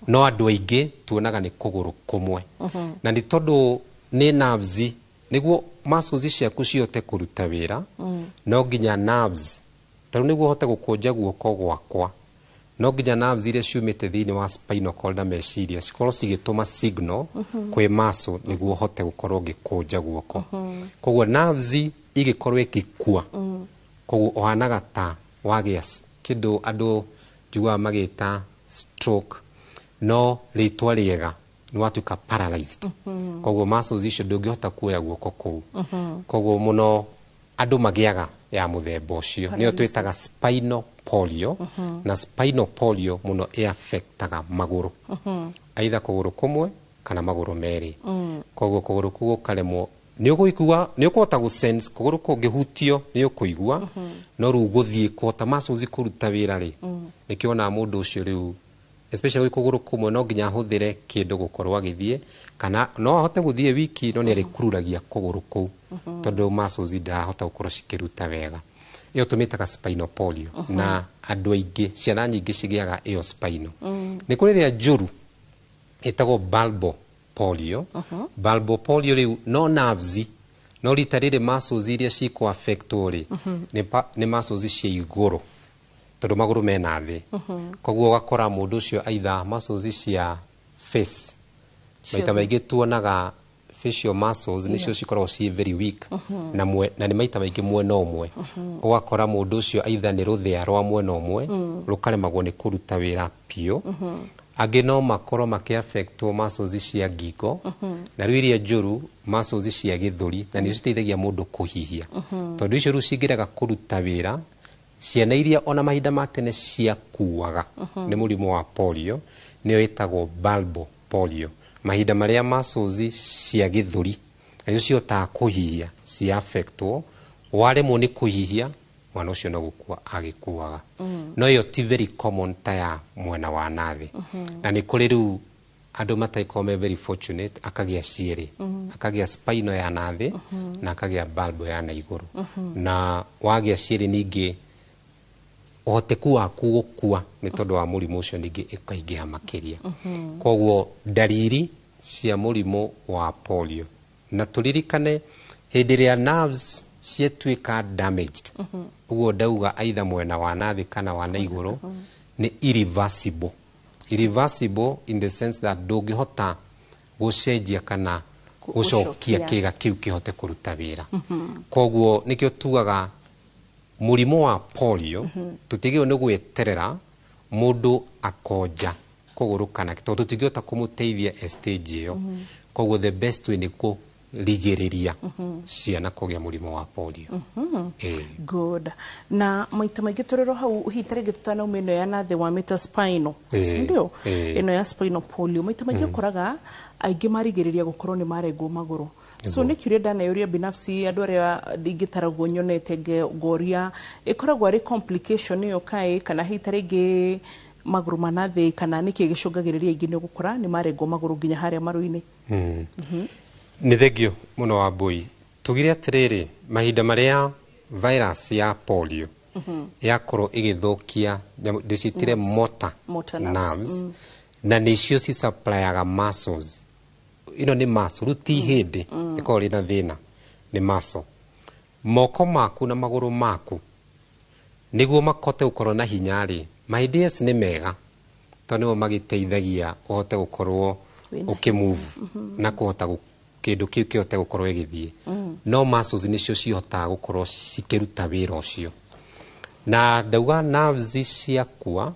No andũ aingĩ tuonaga nĩ kũgũrũ kũmwe, na nĩ tondũ nĩ nerves, nĩguo muscles ciaku cihote kũruta wĩra no nginya nerves, tarĩu nĩguo hote gũkũnja guoko gwakwa no nginya nerves iria ciumĩte thĩinĩ wa spinal cord na meciria cikorwo cigĩtũma signal kwĩ muscle nĩguo hote gũkorwo ngĩkũnja guoko. Koguo nerves igĩkorwo ĩgĩkua, koguo ũhanaga ta wagĩa kĩndũ andũ njiguaga magĩta stroke, no rĩtwa rĩega nĩ watuĩka paralyzed. Koguo muscles icio ndũngĩhota kuoya guoko kũu. Koguo mũno andũ magĩaga ya mũthemba ũcio, nĩyo twĩtaga spinal polio. Na spinal polio mũno ĩaffectaga magũrũ, either kũgũrũ kũmwe kana magũrũ merĩ. Koguo kũgũrũ kũu gũkaremwo, nĩ ũkũigua, nĩ ũkũhota gũ sense kũgũrũ kũngĩhutio nĩ ũkũigua, no rĩu gũthiĩ kũhota muscles kũruta wĩra rĩ, nĩkĩo wonaga mũndũ ũcio rĩu especially gwĩ kũgũrũ kũmwe no nginya ahũthĩre kĩndũ gũkorwo agĩthiĩ, kana no ahote gũthiĩ wiki no nĩ arĩkururagia kũgũrũ kũu tondũ muscles ndarahota gũkorwo cikĩruta wega. Ĩyo tũmĩtaga spinal polio, na andũ aingĩ, ciana nyingĩ cigĩaga ĩyo spinal. Nĩ kũrĩ ĩrĩa njũru ĩtagwo bulbar polio. Bulbar polio rĩu no nerves, no rita rĩrĩ muscles iria cikũ affectwo rĩ nĩ muscles cia igũrũ tondũ magũrũ mena thĩ. Koguo ũgakora mũndũ ũcio either muscles cia face, maita maingĩ tuonaga facial muscles nĩcio cikoragwo ciĩ very weak, na nĩ maita maingĩ mwena ũmwe. Ũgakora mũndũ ũcio either nĩ rũthĩa rwa mwena ũmwe rũkaremagwo nĩ kũruta wĩra biũ. Angĩ no makorwo makĩaffectwo muscles cia ngingo, na rĩu iria njũru muscles cia gĩthũri, na nĩcio citeithagia mũndũ kũhihia, tondũ icio rĩu cingĩrega kũruta wĩra, ciana iria ona mahinda ma tene ciakuaga nĩ mũrimũ wa polio nĩyo ĩtagwo bulbar polio. Mahinda marĩa muscles cia gĩthũri nacio cihotaga kũhihia cia affectwo, waremwo nĩ kũhihia mwana ũcio no gũkua agĩkuaga. No ĩyo ti very common ta ya mwena wa nathĩ. Na nĩ kũrĩ rĩu andũ matakoragwo me very fortunate, akagĩa cierĩ, akagĩa spinal ya nathĩ na akagĩa bulbar ya na igũrũ. Na wagĩa cierĩ ningĩ ũhoteku waku gũkua nĩ tondũ wa mũrimũ ũcio ningĩ ĩkaingĩha makĩria. Koguo ndariri cia mũrimũ wa polio, na tũririkane hĩndĩ ĩrĩa nerves ciatuĩka damaged, ũguo ndauga either mwena wa nathĩ kana wa na igũrũ, nĩ irreversible. Irreversible in the sense that ndũngĩhota gũcenjia kana gũcokia kĩga kĩu kĩhote kũruta wĩra. Koguo nĩkĩo tugaga mũrimũ wa polio tũtigĩrĩirwo nĩ gweterera mũndũ akonja kũgũrũ kana tondũ tũtingĩhota kũmũteithia stage ĩyo. Koguo the best way nĩ kũrigĩrĩria ciana kũgĩa mũrimũ wa polio. Good. Na maita maingĩ tũrĩrwo hau hihi ta rĩngĩ tũtanauma ĩno ya nathĩ wa mĩta spinal, ndio ĩno ya spinal polio, maita maingĩ ũkoraga aingĩ marigĩrĩria gũkorwo nĩ marengwo magũrũ. So nĩ kĩũria ndaneyũria binafsi andũ arĩa ingĩtaragwo nyonete ngoria ĩkoragwo arĩ complication ĩyo kaĩ, kana hihi ta rĩngĩ magũrũ ma nathĩ, kana nĩkĩ gĩcũngagĩrĩria aingĩ nĩ ũgũkora nĩ marengwo magũrũ nginya harĩa maru-inĩ? Nĩ thengio mũno Wambui. Tugire atĩrĩrĩ, mahinda marĩa virus ya polio yakorwo ĩgĩthũkia, ndĩcitire motor nerves, na nĩcio ci-supplyaga muscles. Ĩno nĩ muscle, rĩu ti hĩndĩ ĩkoragwo ĩrĩ na thĩna, nĩ muscle. Moko maku na magũrũ maku nĩguo mahote gũkorwo na hinya rĩ, mahĩndĩ yes nĩ mega tondũ nĩmo magĩteithagia ũhote gũkorwo ũkĩmove na kũhota kĩndũ kĩu kĩhote gũkorwo ĩgĩthiĩ. No muscles nĩcio cihotaga gũkorwo cikĩruta wĩra ũcio. Na ndauga nerves ciakua,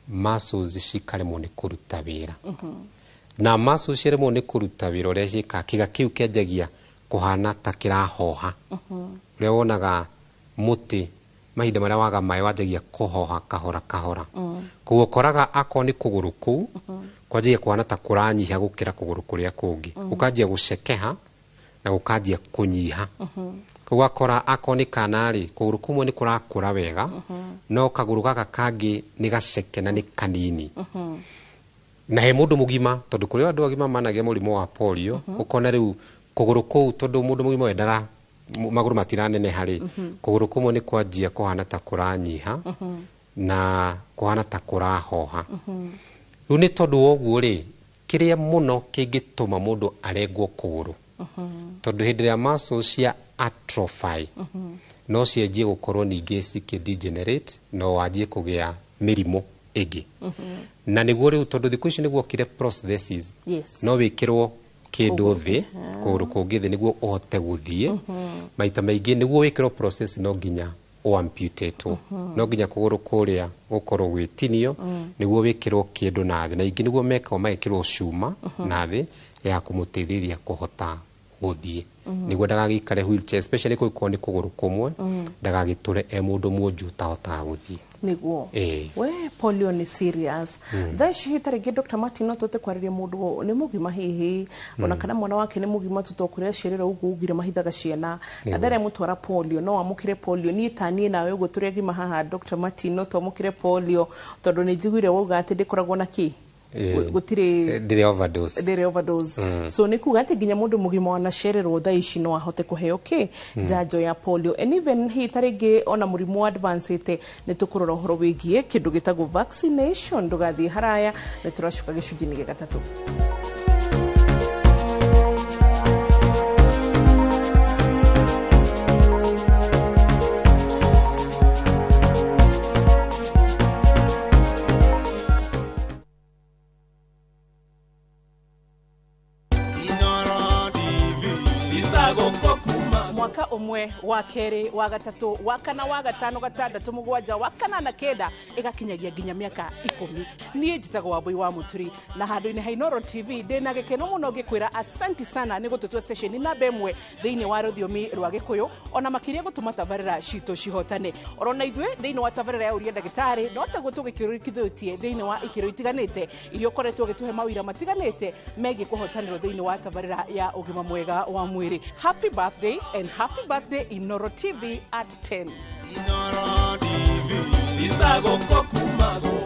muscles cikaremwo nĩ kũruta wĩra. Na muscles ciaremwo nĩ kũruta wĩra ũrĩa ciĩkaga, kĩga kĩu kĩanjagia kũhana ta kĩrahoha. Ũrĩa wonaga mũtĩ mahinda marĩa waga maĩ wanjagia kũhoha kahora kahora. Koguo ũkoraga akorwo nĩ kũgũrũ kũu kwanjagia kũhana ta kũranyiha gũkĩra kũgũrũ kũrĩa kũngĩ, gũkanjia gũcekeha na gũkanjia kũnyiha. Ũgakora akorwo nĩ kana rĩ, kũgũrũ kũmwe nĩ kũrakũra wega, no kagũrũ gaka kangĩ nĩ gaceke na nĩ kanini. Na he mũndũ mũgima, tondũ kũrĩ andũ agima managĩa mũrimũ wa polio, ũkona rĩu kũgũrũ kũu, tondũ mũndũ mũgima we ndara magũrũ matiraneneha rĩ, kũgũrũ kũmwe nĩ kwanjia kũhana ta kũranyiha na kũhana ta kũrahoha. Rĩu nĩ tondũ wa ũguo rĩ, kĩrĩa mũno kĩngĩtũma mũndũ arengwo kũgũrũ, tondũ hĩndĩ ĩrĩa muscles cia atrophy, no cianjie gũkorwo ningĩ cikĩ degenerate, no wanjie kũgĩa mĩrimũ ĩngĩ. Na nĩguo rĩu, tondũ thikũ ici nĩguo okire prosthesis, no wĩkĩrwo kĩndũ thĩ, kũgũrũ kũngĩ thĩ, nĩguo ũhote gũthiĩ. Maita maingĩ nĩguo wĩkĩrwo prosthesis no nginya ũamputatwo, no nginya kũgũrũ kũrĩa gũkorwo gwĩtinio nĩguo wĩkĩrwo kĩndũ na thĩ, na ingĩ nĩguo mekagwo magekĩrwo cuma na thĩ ya kũmũteithĩrĩria kũhota gũthiĩ, nĩguo ndagagĩikare wheelchair, especially kũngĩkorwo nĩ kũgũrũ kũmwe, ndagagĩtũre e mũndũ mwonju ũtahotaga gũthiĩ. Niguo. Ĩĩ. We, polio nĩ serious. Thaa ici ta rĩngĩ, Dr. Martin, no tũte kwarĩria mũndũ nĩ mũgima hihi, ona kana mwana wake nĩ mũgima, tũtokũrĩa aciarĩrwo ũguo ugire mahithaga ciana na ndarĩa mũtwara polio, no amũkĩre polio. Niĩ ta niĩ nawe ũguo tũrĩ agima haha, Dr. Martin, no twamũkĩre polio, tondũ nĩ njiguire wauga atĩ ndĩkoragwo na kĩ? Gũtirĩ Ndĩrĩ overdose. Ndĩrĩ overdose. So nĩ kuga atĩ nginya mũndũ mũgima wanacererwo thaa ici no ahote kũheo kĩ njanjo ya polio, and even hihi ta rĩngĩ ona mũrimũ advanced. Nĩ tũkũrora ũhoro wĩgiĩ kĩndũ gĩtagwo vaccination. Ndũgathiĩ haraya, nĩ tũracoka gĩcunjĩ-inĩ gĩa gatatũ. Inoro TV. Mwaka ũmwe, wa kerĩ, wa gatatũ, wa kana, wa gatano, gatandatũ, mũgwanja, wa kanana, kenda, ĩgakinyagia nginya mĩaka 10. Niĩ njĩtagwo Wambui wa Mũturi, na handũ-inĩ ha Inoro TV ndĩna gĩkeno mũno ngĩkwĩra asanti sana nĩ gũtũtua station namba 1 thĩinĩ wa rũthiomi rwa Gĩkũyũ, ona makĩria gũtũma tabarĩra citũ cihotane. Orona ithuĩ thĩinĩ wa tabarĩra ya Ũria Ndagĩtarĩ, no taguo tũgĩkĩrũkithĩtie thĩinĩ wa ikĩro itiganĩte iria ũkoretwo ũgĩtũhe mawĩra matiganĩte megiĩ kũhotanĩrwo thĩinĩ wa tabarĩra ya ũgima mwega wa mwĩrĩ. Happy birthday and happy birthday, Inoro TV at 10. Inoro TV. Itagũkũ kumagwo.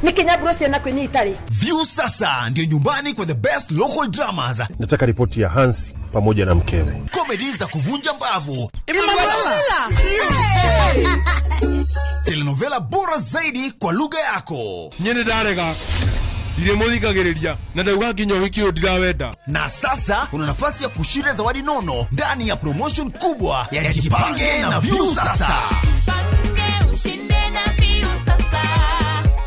Nĩ kĩnyamburo ciana kwĩ itarĩ. View sasa ndio nyumbani kwa the best local dramas, Nataka ripoti ya Hansi pamoja na mkewe. Comedy za kuvunja mbavu, Emanuela! Telenovela bora zaidi kwa lugha yako. Niĩ nĩ ndarega, ndirĩ mũthikagĩrĩria, na ndauga nginya ũhiki ũyũ ndirawenda. Na sasa una nafasi ya kushinda zawadi nono ndani ya promotion kubwa ya Jipange na View Sasa.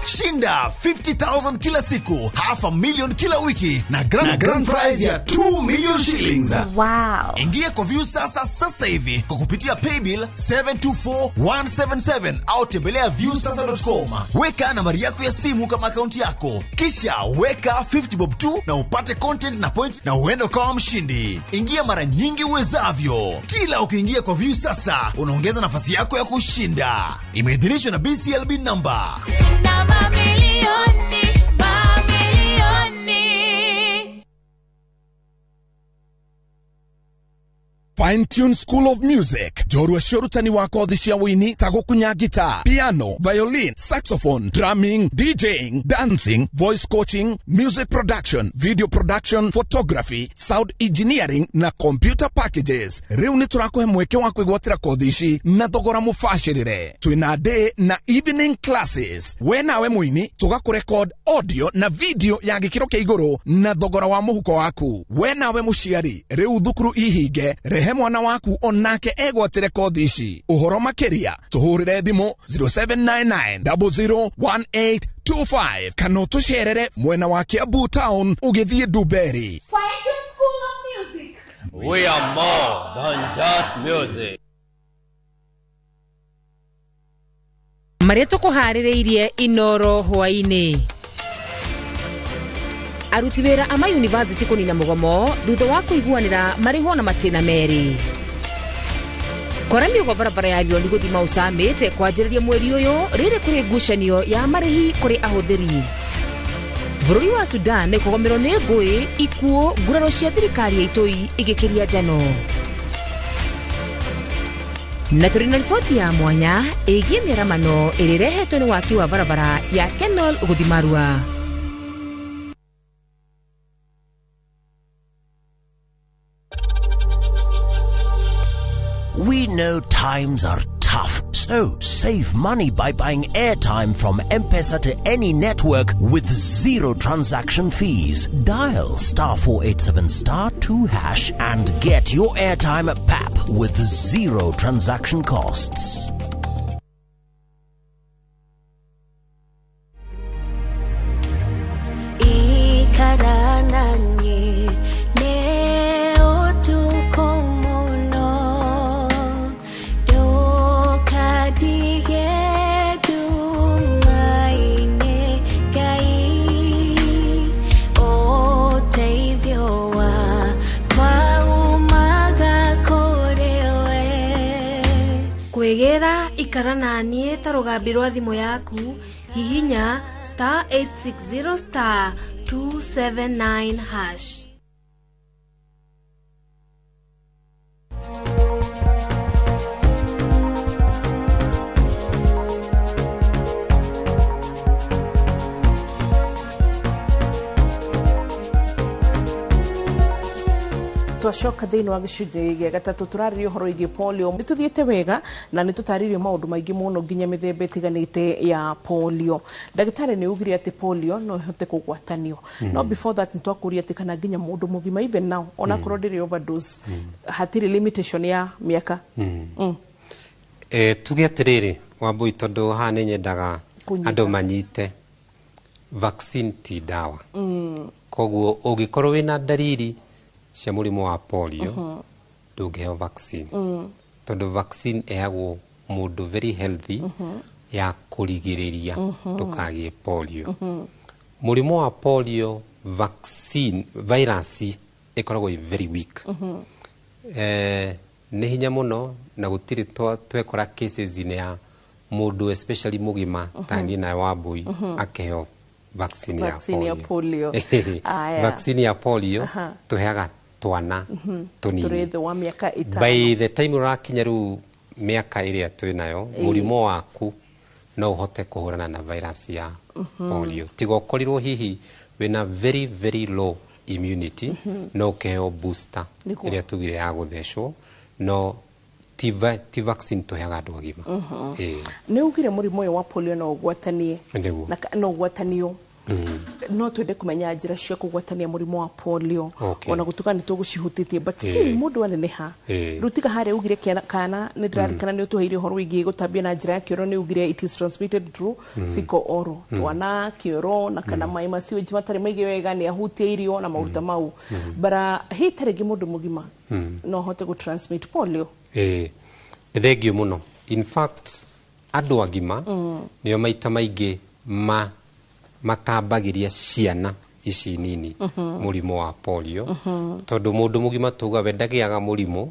Shinda 50,000 kila siku, half a million kila wiki na grand prize ya 2 million shillings. Wow. Ingia kwa View Sasa sasa hivi kwa kupitia paybill 724177 au tembelea viewsasa.com. Weka nambari yako ya simu kama akaunti yako, kisha weka 50 bob tu na upate content na point na uende ukawa mshindi. Ingia mara nyingi uwezavyo. Kila ukiingia kwa View Sasa unaongeza nafasi yako ya kushinda. Imeidhinishwa na BCLB number. Shinda mamilioni, mamilioni. Fine Tune School of Music, njorua cia ũrutani wa kothi cia wũini ta gũkunya guitar, piano, violin, saxophone, drumming, DJing, dancing, voice coaching, music production, video production, photography, sound engineering na computer packages. Rĩu nĩ tũrakũhe mweke wa kwĩgwatĩra kothi ici na thogora mũbacĩrĩre. Twĩna day na evening classes. We nawe mũini tũgakũrecord audio na video ya gĩkĩro kĩa igũrũ na thogora wa mũhuko waku. We nawe mũciari, rĩu thukuru ihinge, rehe mwana waku onake egwatĩre kothi ici. Ũhoro makĩria tũhũrĩre thimũ 0799 001825 kana ũtũcerere mwena wa Kiambu town ũgĩthiĩ Ndumberi. School of Music. We are more than just music. Marĩa tũkũharĩrĩirie Inoro hwaĩ-inĩ: aruti wĩra a mayunivasĩtĩ kũnina mũgomo thutha wa kũiguanĩra marĩhwo na matĩna merĩ, kora mĩũgo barabara ya Rioni gũthiĩ Mau Summit kwanjĩrĩria mweri ũyũ rĩrĩ kũrĩ ngucanio ya marĩhi kũrĩ ahũthĩri. Bũrũri wa Sudan kũgũmĩrwo nĩ ngũĩ, ikuũ, nguraro cia thirikari ya itoi igĩkĩria njano. Na tũrĩ na riboti ya mwanya ĩgiĩ mĩaramano ĩrĩa ĩrehetwo nĩ waki wa barabara ya Kenol gũthiĩ Marua. We know times are tough, so save money by buying airtime from M-Pesa to any network with zero transaction fees. Dial *487 *2# and get your airtime at PAP with zero transaction costs. Kwĩgĩra ikara na niĩ ta rũgambi rwa thimũ yaku hihinya *860 *279#. Twacoka thĩinĩ wa gĩcunjĩ gĩa gatatũ tũrarĩria ũhoro wĩgiĩ polio. Nĩ tũthiĩte wega na nĩ tũtarĩirio maũndũ maingĩ mũno nginya mĩthemba ĩtiganĩte ya polio. Ndagĩtarĩ nĩ ugire atĩ polio no ĩhote kũgwatanio. No before that nĩ twakũria atĩ kana nginya mũndũ mũgima even now onakorwo ndĩrĩ overdose hatirĩ limitation ya mĩaka. Tuge atĩrĩrĩ Wambui, tondũ haha nĩ nyendaga andũ manyite vaccine ti ndawa. Koguo ũngĩkorwo wĩna ndariri cia mũrimũ wa polio ndũngĩheo vaccine, tondũ vaccine ĩheagwo mũndũ very healthy ya kũrigĩrĩria ndũkagĩe polio. Mũrimũ wa polio vaccine virus ĩkoragwo ĩ very weak. Nĩ hinya mũno na gũtirĩ twekora cases-inĩ ya mũndũ especially mũgima ta niĩ nawe Wambui akĩheo vaccine ya polio. Vaccine ya polio tũheaga twana tũnini tũrĩ thĩ wa mĩaka ĩtano. By the time ũrakinya rĩu mĩaka ĩrĩa twĩ nayo, mũrimũ waku no ũhote kũhũrana na virus ya polio, tiga ũkorirwo hihi wĩna very very low immunity, no ũkĩheo booster ĩrĩa tugire ya gũthecwo, no ti vaccine tũheaga andũ agima. Nĩ ugire mũrimũ ũyũ wa polio no ũgwatanie no ũgwatanio. No twende kũmenya njĩra cia kũgwatania mũrimũ wa polio ona gũtuĩka nĩ tũgũcihutĩtie, but still mũndũ aneneha rĩu tiga harĩa ugire kana nĩ ndĩrarikana nĩ ũtũheire ũhoro wĩgiĩ gũtambia na njĩra ya kĩoro, nĩ ugire it is transmitted through fecal oral, twana kĩoro na kana maĩ ma sewage matarĩ maige wega nĩ ahutie irio na maũndũ ta mau, but hihi ta rĩngĩ mũndũ mũgima no ahote gũ transmit polio? Nĩ thengiũ mũno. In fact andũ agima nĩo maita maingĩ matambagĩria ciana ici nini mũrimũ wa polio, tondũ mũndũ mũgima tuga we ndagĩaga mũrimũ,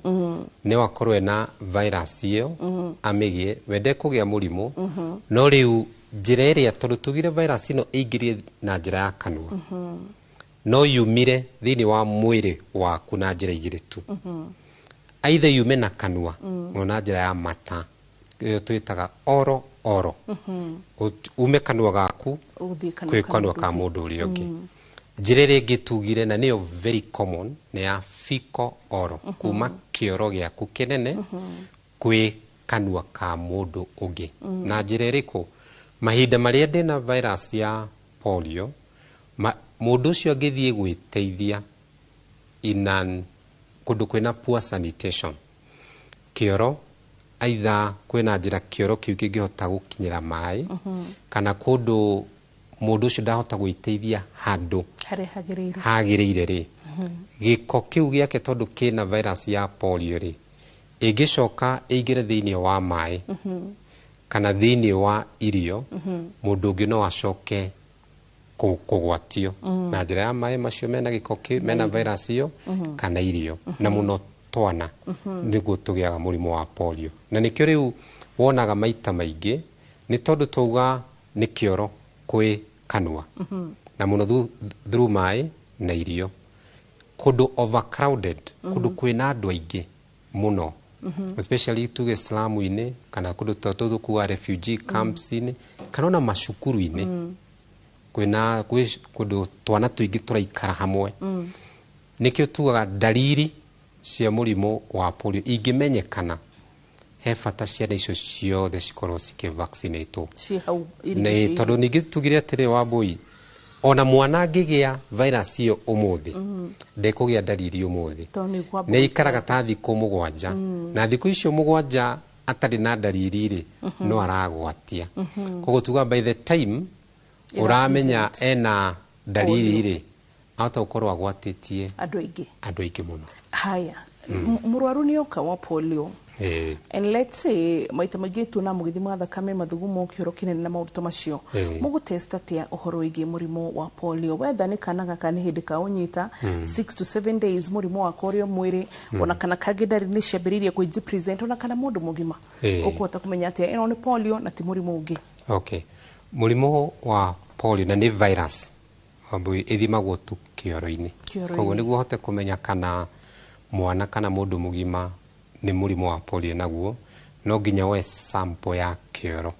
no akorwo ena virus ĩyo amĩgĩe, we ndekũgĩa mũrimũ, no rĩu njĩra ĩrĩa tondũ tugire virus ĩno ĩingĩrie na njĩra ya kanua, no yumire thĩinĩ wa mwĩrĩ waku na njĩra igĩrĩ tu, either yume na kanua no na njĩra ya mata ĩyo twĩtaga oro oro, ume kanua gaku kwĩ kanua ka mũndũ ũrĩa ũngĩ. Njĩra ĩrĩa ĩngĩ tugire na nĩyo very common nĩ ya fecal oral, kuma kĩoro gĩaku kĩnene kwĩ kanua ka mũndũ ũngĩ. Na njĩra ĩrĩkũ? Mahinda marĩa ndĩna virus ya polio, mũndũ ũcio angĩthiĩ gwĩteithia kũndũ kwĩna poor sanitation, kĩoro either kwĩna njĩra kĩoro kĩu kĩngĩhota gũkinyĩra maĩ, kana kũndũ mũndũ ũcio ndahota gwĩteithia handũ hagĩrĩire rĩ, gĩko kĩu gĩake tondũ kĩna virus ya polio rĩ, ĩngĩcoka ĩingĩre thĩinĩ wa maĩ kana thĩinĩ wa irio, mũndũ ũngĩ no acoke kũgwatio na njĩra ya maĩ macio mena gĩko kĩu mena virus ĩyo kana irio, na mũno twana nĩguo tũgĩaga mũrimũ wa polio. Na nĩkĩo rĩu wonaga maita maingĩ nĩ tondũ twauga nĩ kĩoro kwĩ kanua, Na mũno through maĩ na irio. Kũndũ overcrowded, kũndũ kwĩna andũ aingĩ mũno, especially tuge slamu-inĩ kana kũndũ ta tũkuga refugee camps-inĩ kana ona macukuru-inĩ, kwĩna kwĩ kũndũ twana tũingĩ tũraikara hamwe. Nĩkĩo tugaga ndariri cia mũrimũ wa polio ingĩmenyekana, he bata ciana icio ciothe cikorwo cikĩvaccinatwo. Ciĩ hau Nĩ irigicĩirie. Tondũ ningĩ tugire atĩrĩ, Wambui, ona mwana angĩgĩa virus ĩyo ũmũthĩ, ndekũgĩa ndariri ũmũthĩ. Tondũ nĩ kwamba. Nĩ ikaraga ta thikũ 7, na thikũ icio 7 atarĩ na ndariri rĩ, no aragwatia. Koguo tuga by the time Ĩra ũramenya present. ena ndariri rĩ, ahota gũkorwo agwatĩtie andũ aingĩ. Andũ aingĩ mũno. Haya, mũrwaru nĩ oka wa polio, and let's say maita maingĩ tuona mũgĩthima thakame, mathugumo, kĩoro kĩnene na maũndũ ta macio. Mũgũtest atĩa ũhoro wĩgiĩ mũrimũ wa polio, wetha nĩ kana gaka nĩ hĩndĩ kaũnyita, 6 to 7 days mũrimũ wako ũrĩ o mwĩrĩ, ona kana kangĩ ndariri nĩ ciambĩrĩirie kwĩji present, ona kana mũndũ mũgima, ũkũhota kũmenya atĩa ĩno nĩ polio na ti mũrimũ ũngĩ? Okay, mũrimũ wa polio na nĩ virus, Wambui, ĩthimagwo tu kĩoro-inĩ. Kĩoro-inĩ. Koguo nĩguo ũhote kũmenya kana mwana kana mũndũ mũgima nĩ mũrimũ wa polio naguo, no nginya woe sample ya kĩoro.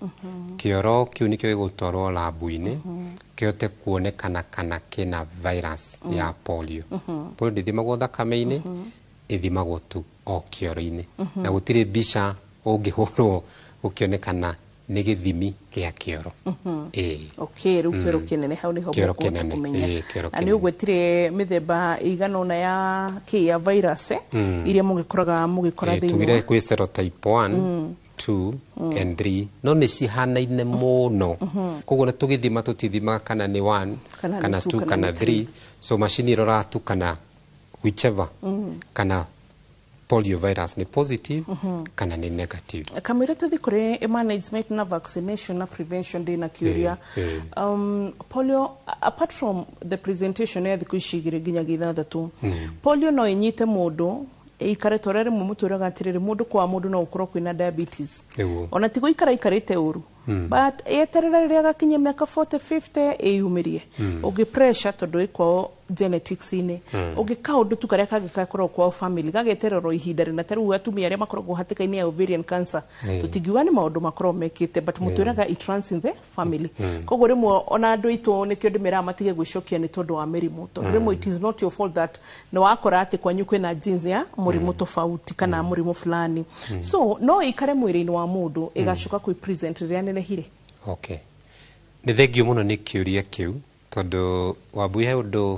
Kĩoro kĩu nĩkĩo gĩgũtwarwo labu-inĩ kĩhote kuonekana kana kĩna virus ya polio. Polio ndĩthimagwo thakame-inĩ, ĩthimagwo tu o kĩoro-inĩ, na gũtirĩ mbica ũngĩhũrwo gũkĩonekana, nĩ gĩthimi gĩa kĩoro. Ĩĩ. Okay, rĩu kĩoro kĩnene, hau nĩho Kĩoro mũkũhota kĩnene, kũmenya. ĩĩ, kĩoro Na nĩ kĩnene. ũgwetire mĩthemba ĩigana ũna ya kĩ ya virus, iria mũgĩkoraga mũgĩkora thĩinĩ Tugire wa kwĩ serotype 1, 2 and 3, no nĩ cihanaine mũno. Koguo na tũgĩthima tũtithimaga kana nĩ 1 kana nĩ kana 2 2 kana kana nĩ 3. 3. So macini ĩroraga tu kana whichever, kana polio virus nĩ positive kana nĩ negative. Kamũira tũthiĩ kũrĩ management na vaccination na prevention, ndĩna kĩũria. Polio, apart from the presentation ya thikũ ici 2 nginyagia 6, polio no ĩnyite mũndũ ĩikare ta ũrĩa rĩmwe mũtwĩraga atĩrĩrĩ, mũndũ kwa mũndũ no gũkorwo kwĩna diabetes, ona ti gũikara ikarĩte ũru, but yeterera rĩrĩa agakinyia mĩaka 40, 50 ĩyumĩrie. Ũngĩ pressure, tondũ ĩ kwao genetics-inĩ. Ũngĩ kaũndũ tu karĩa kangĩ gakoragwo kwao family gagetererwo ihinda rĩna, ta rĩu atumia arĩa makoragwo hatĩka-inĩ ya ovarian cancer, tũtingiuga nĩ maũndũ makoragwo mekĩte, but mũtwĩraga it runs in the family. Koguo rĩmwe ona andũ aitũ nĩkĩo ndĩmeraga matige gwĩcokia nĩ tondũ wa mĩrimũ, tondũ rĩmwe it is not your fault that nĩ wakora atĩ kwanyu kwĩna genes ya mũrimũ tofauti kana mũrimũ fulani. So no ĩikare mwĩrĩ-inĩ wa mũndũ ĩgacoka kwĩ present rĩrĩa nenehire? Okay, nĩ thengio mũno nĩ kĩũria kĩu, tondũ Wambui, he ũndũ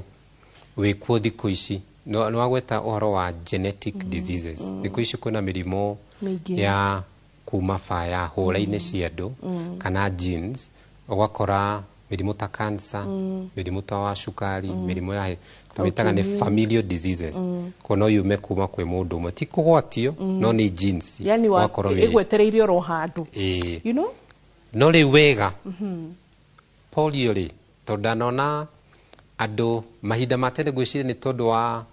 wĩkuo thikũ ici. Nĩ wagweta ũhoro wa genetic diseases. Thikũ ici kwĩna mĩrimũ mĩingĩ ya kuma baya hũra-inĩ cia andũ kana genes, ũgakora mĩrimũ ta cancer, mĩrimũ ta wa cukari, mĩrimũ ya tũmĩtaga nĩ Autoimmune. familial diseases. Koguo no yume kuma kwĩ mũndũ ũmwe, ti kũgwatio, no nĩ genes. Yani wa Ũgakorwo wĩ- ĩgwetereire oro handũ. Ĩĩ. You know. No rĩu wega, polio rĩ, tondũ ndanona andũ mahinda ma tene, ngwĩciria nĩ tondũ wa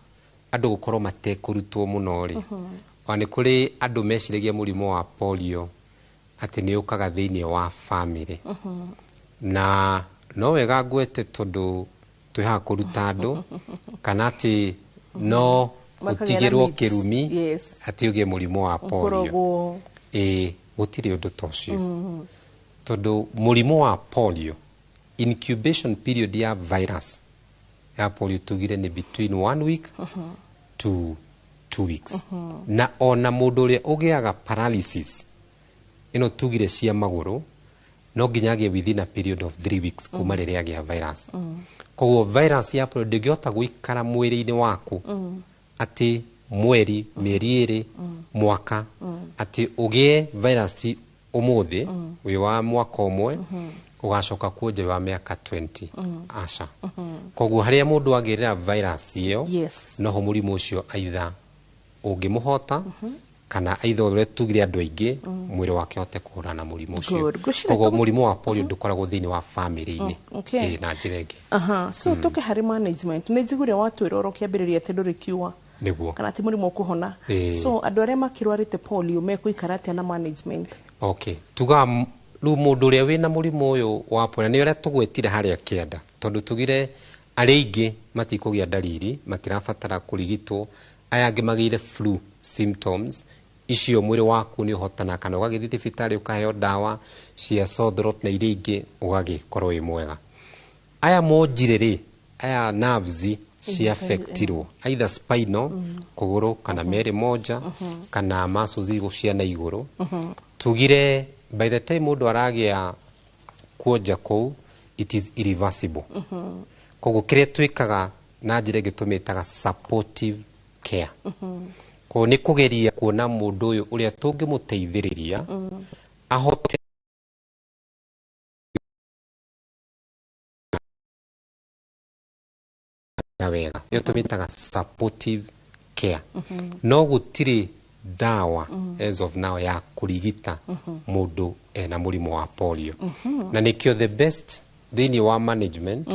andũ gũkorwo matekũrutwo mũno rĩ, ona nĩ kũrĩ andũ meciragia mũrimũ wa polio atĩ nĩ ũkaga thĩinĩ wa family. Na no wega ngwete, tondũ twĩ haha kũruta andũ, kana atĩ no Makagĩa na ũtigĩrwo myths. kĩrumi atĩ ũgĩe mũrimũ wa polio. Ũkoragwo Ĩĩ, gũtirĩ ũndũ ta ũcio, tondũ mũrimũ wa polio, incubation period ya virus ya polio tugire nĩ between 1 week to 2 weeks. Na ona mũndũ ũrĩa ũgĩaga paralysis ĩno tugire cia magũrũ, no nginya agĩe within a period of 3 weeks kuma rĩrĩa agĩa virus. Koguo virus ya polio ndĩngĩhota gũikara mwĩrĩ-inĩ waku atĩ mweri, mĩeri 2, mwaka, atĩ ũgĩe virus ũmũthĩ wĩ wa mwaka 1, ũgacoka kuonja wĩ wa mĩaka 20. Aca. Koguo harĩa mũndũ agĩrĩra virus ĩyo, noho mũrimũ ũcio aitha ũngĩmũhota kana aitha ũrĩa tugire andũ aingĩ mwĩrĩ wake ũhote kũhũrana na mũrimũ ũcio. Good. Ngwĩciria Koguo mũrimũ wa polio ndũkoragwo thĩinĩ wa family-inĩ. Ĩĩ, na njĩra ĩngĩ. Aha, so tũke harĩ management. Nĩ njiguire watwĩra oro kĩambĩrĩria atĩ ndũrĩ cure kana ti mũrimũ ũkũhona. So andũ arĩa makĩrwarĩte polio mekũikara atĩa na management? Okay, tuga rĩu mũndũ ũrĩa wĩna mũrimũ ũyũ wa polio nĩ ũrĩa tũgwetire harĩa kĩanda. Tondũ tugire arĩa aingĩ matikũgĩa ndariri, matirabatara kũrigitwo, aya angĩ magĩire flu symptoms icio, mwĩrĩ waku nĩ ũhotana kana ũgagĩthiĩ thibitarĩ ũkaheo ndawa cia sore throat na iria ingĩ, ũgagĩkorwo wĩ mwega. Aya monjire rĩ, aya nerves cia affectirwo, either spinal, kũgũrũ kana merĩ moja, kana muscles igũ cia na igũrũ, tugire by the time mũndũ aragĩa kuonja kũu, it is irreversible. Koguo kĩrĩa twĩkaga na njĩra ĩngĩ tũmĩtaga supportive care. Koguo nĩ kũgeria kuona mũndũ ũyũ ũrĩa tũngĩmũteithĩrĩria ahote wega, ĩyo tũmĩtaga supportive care. No gũtirĩ ndawa as of now ya kũrigita mũndũ ena mũrimũ wa polio. Na nĩkĩo the best thĩinĩ wa management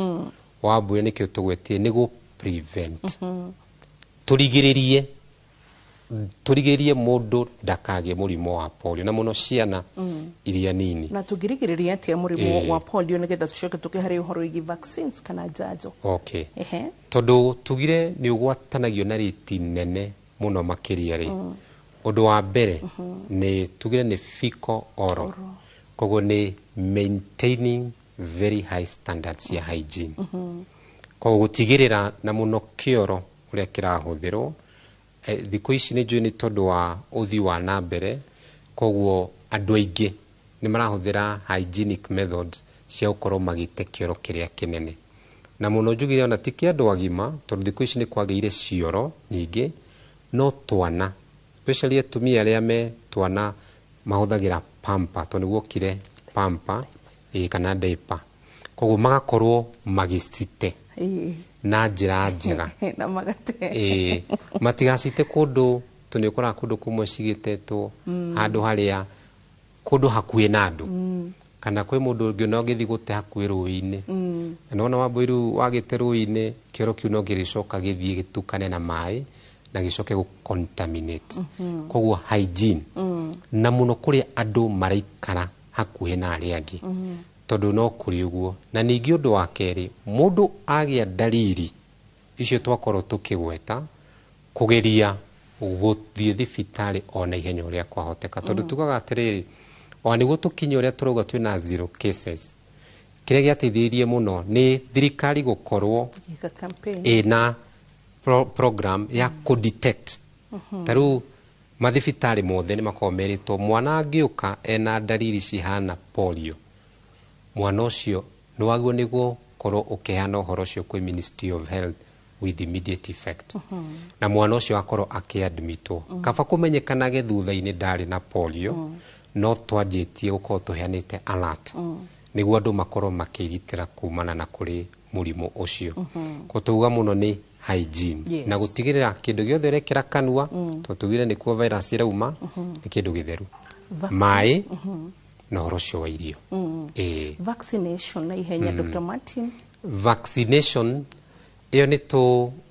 wa mbũrĩ, nĩkĩo tũgwetie nĩ gũ prevent, tũrigĩrĩrie mũndũ ndakagĩe mũrimũ wa polio, na mũno ciana iria nini. Na tũngĩrigĩrĩria atĩa mũrimũ wa polio, nĩgetha tũcoke tũke harĩ ũhoro wĩgiĩ vaccines kana njanjo? Okay. Tondũ tugire nĩ ũgwatanagio na rĩti nene mũno makĩria rĩ, ũndũ wa mbere nĩ tugire nĩ fecal oral, koguo nĩ maintaining very high standards ya hygiene. Koguo gũtigĩrĩra na mũno kĩoro ũrĩa kĩrahũthĩrwo. Thikũ ici nĩ njũĩ nĩ tondũ wa ũthii wa na mbere, koguo andũ aingĩ nĩ marahũthĩra hygienic methods cia gũkorwo magĩte kĩoro kĩrĩa kĩnene, na mũno njugire ona ti kĩa andũ agima, tondũ thikũ ici nĩ kwagĩire cioro nyingĩ, no twana, especially atumia arĩa me twana, mahũthagĩra pamper, tondũ nĩguo okire pamper kana diaper, koguo magakorwo magĩcite na njĩra njega na magate. Ĩĩ, matigacite kũndũ, tondũ nĩ ũkoraga kũndũ kũmwe cigĩtetwo handũ harĩa kũndũ hakuhĩ na andũ, kana kwĩ mũndũ ũngĩ ona ũngĩthiĩ gũte hakuhĩ rũĩ-inĩ. Na nĩwona wambui, rĩu wagĩte rũĩ-inĩ, kĩoro kĩu no kĩrĩcoka gĩthiĩ gĩtukane na maĩ na gĩcoke gũ contaminate. Koguo hygiene, na mũno kũrĩa andũ maraikara hakuhĩ na arĩa angĩ, tondũ no kũrĩ ũguo. Na ningĩ ũndũ wa kerĩ, mũndũ agĩa ndariri icio twakorwo tũkĩgweta, kũgeria gũthiĩ thibitarĩ o na ihenya ũrĩa kwahoteka, tondũ tugaga atĩrĩrĩ, ona nĩguo tũkinye ũrĩa tũrauga twĩna zero cases, kĩrĩa gĩateithĩrĩirie mũno nĩ thirikari gũkorwo Gĩka campaign. Ĩna program ya kũ-detect. Ta rĩu mathibitarĩ mothe nĩ makoragwo merĩtwo mwana angĩũka ena ndariri cihana polio, mwana ũcio nĩ wagĩrĩirwo nĩ gũkorwo ũkĩheana ũhoro ũcio kwĩ Ministry of Health with immediate effect, na mwana ũcio akorwo akĩadmitwo. Kaba kũmenyekanage thutha-inĩ ndarĩ na polio, no twanjĩtie gũkorwo tũheanĩte alert nĩguo andũ makorwo makĩgitĩra kumana na kũrĩ mũrimũ ũcio. Ko tuga mũno nĩ hygiene na gũtigĩrĩra kĩndũ gĩothe ũrekĩra kanua, tondũ tugire nĩkuo virus ĩrauma, nĩ kĩndũ gĩtheru, maĩ na ũhoro ũcio wa irio. Ĩĩ. Vaccination na ihenya, Dr. Martin. Vaccination ĩyo nĩ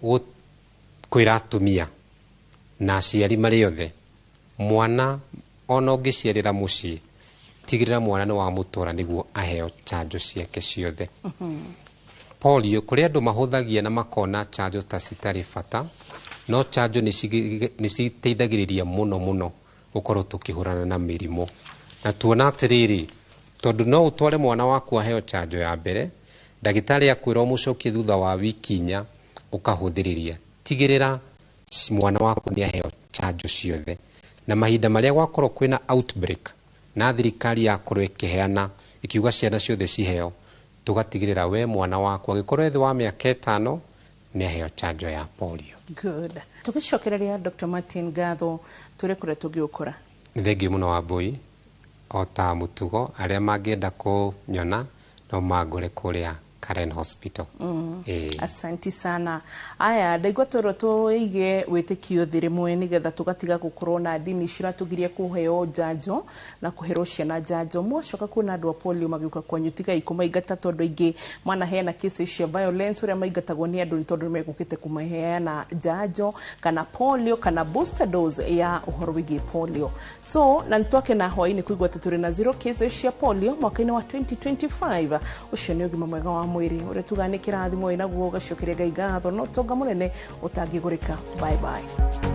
tũkwĩra atumia na aciari marĩ othe, mwana ona ũngĩciarĩra mũciĩ, tigĩrĩra mwana nĩ wamũtwara nĩguo aheo chanjo ciake ciothe. Polio, kũrĩ andũ mahũthagia na makona chanjo ta citarĩ bata, no chanjo nĩ citeithagĩrĩria mũno mũno gũkorwo tũkĩhũrana na mĩrimũ. Na tuona atĩrĩrĩ, tondũ no ũtware mwana waku aheo chanjo ya mbere, ndagĩtarĩ akwĩra ũmũcokie thutha wa wiki 4, ũkahũthĩrĩria. Tigĩrĩra mwana waku nĩ aheo chanjo ciothe. Na mahinda marĩa gwakorwo kwĩna outbreak na thirikari yakorwo ĩkĩheana ĩkiuga ciana ciothe ciheo, tũgatigĩrĩra we mwana waku angĩkorwo ethĩ wa mĩaka 5 nĩ aheo chanjo ya polio. Good. Tũgĩcokereria Dr. Martin ngatho, tũrĩ kũrĩa tũngĩũkora? Nĩ thengiũ mũno Wambui. O ta mũtugo, arĩa mangĩenda kũnyona no mangore kũrĩa Karen Hospital. Ĩĩ. Asanti sana. Aya, ndaigua twerwo tũige wĩtĩkio thĩ rĩmwe, nĩgetha tũgatiga gũkorwo na ndini ciratũgiria kũheo njanjo na kũherwo ciana njanjo. Mwacoka kuona andũ a polio magĩũka kwanyu, tigai kũmaingata, tondũ aingĩ manaheana cases cia violence ũrĩa maingatagwo nĩ andũ nĩ tondũ nĩmegũkĩte kũmaheana njanjo kana polio kana booster dose ya ũhoro wĩgiĩ polio. So na nĩtwakena hwaĩ-inĩ kũigua atĩ tũrĩ na zero cases cia polio mwaka-inĩ wa 2025. Ũcio nĩ ũgima mwega wa mwĩrĩ. mwĩrĩ ũrĩa tugaga nĩ kĩrathimo wĩnaguo ũgacokeria Ngai ngatho no ũtonga mũnene ũtangĩgũrĩka. Bye bye.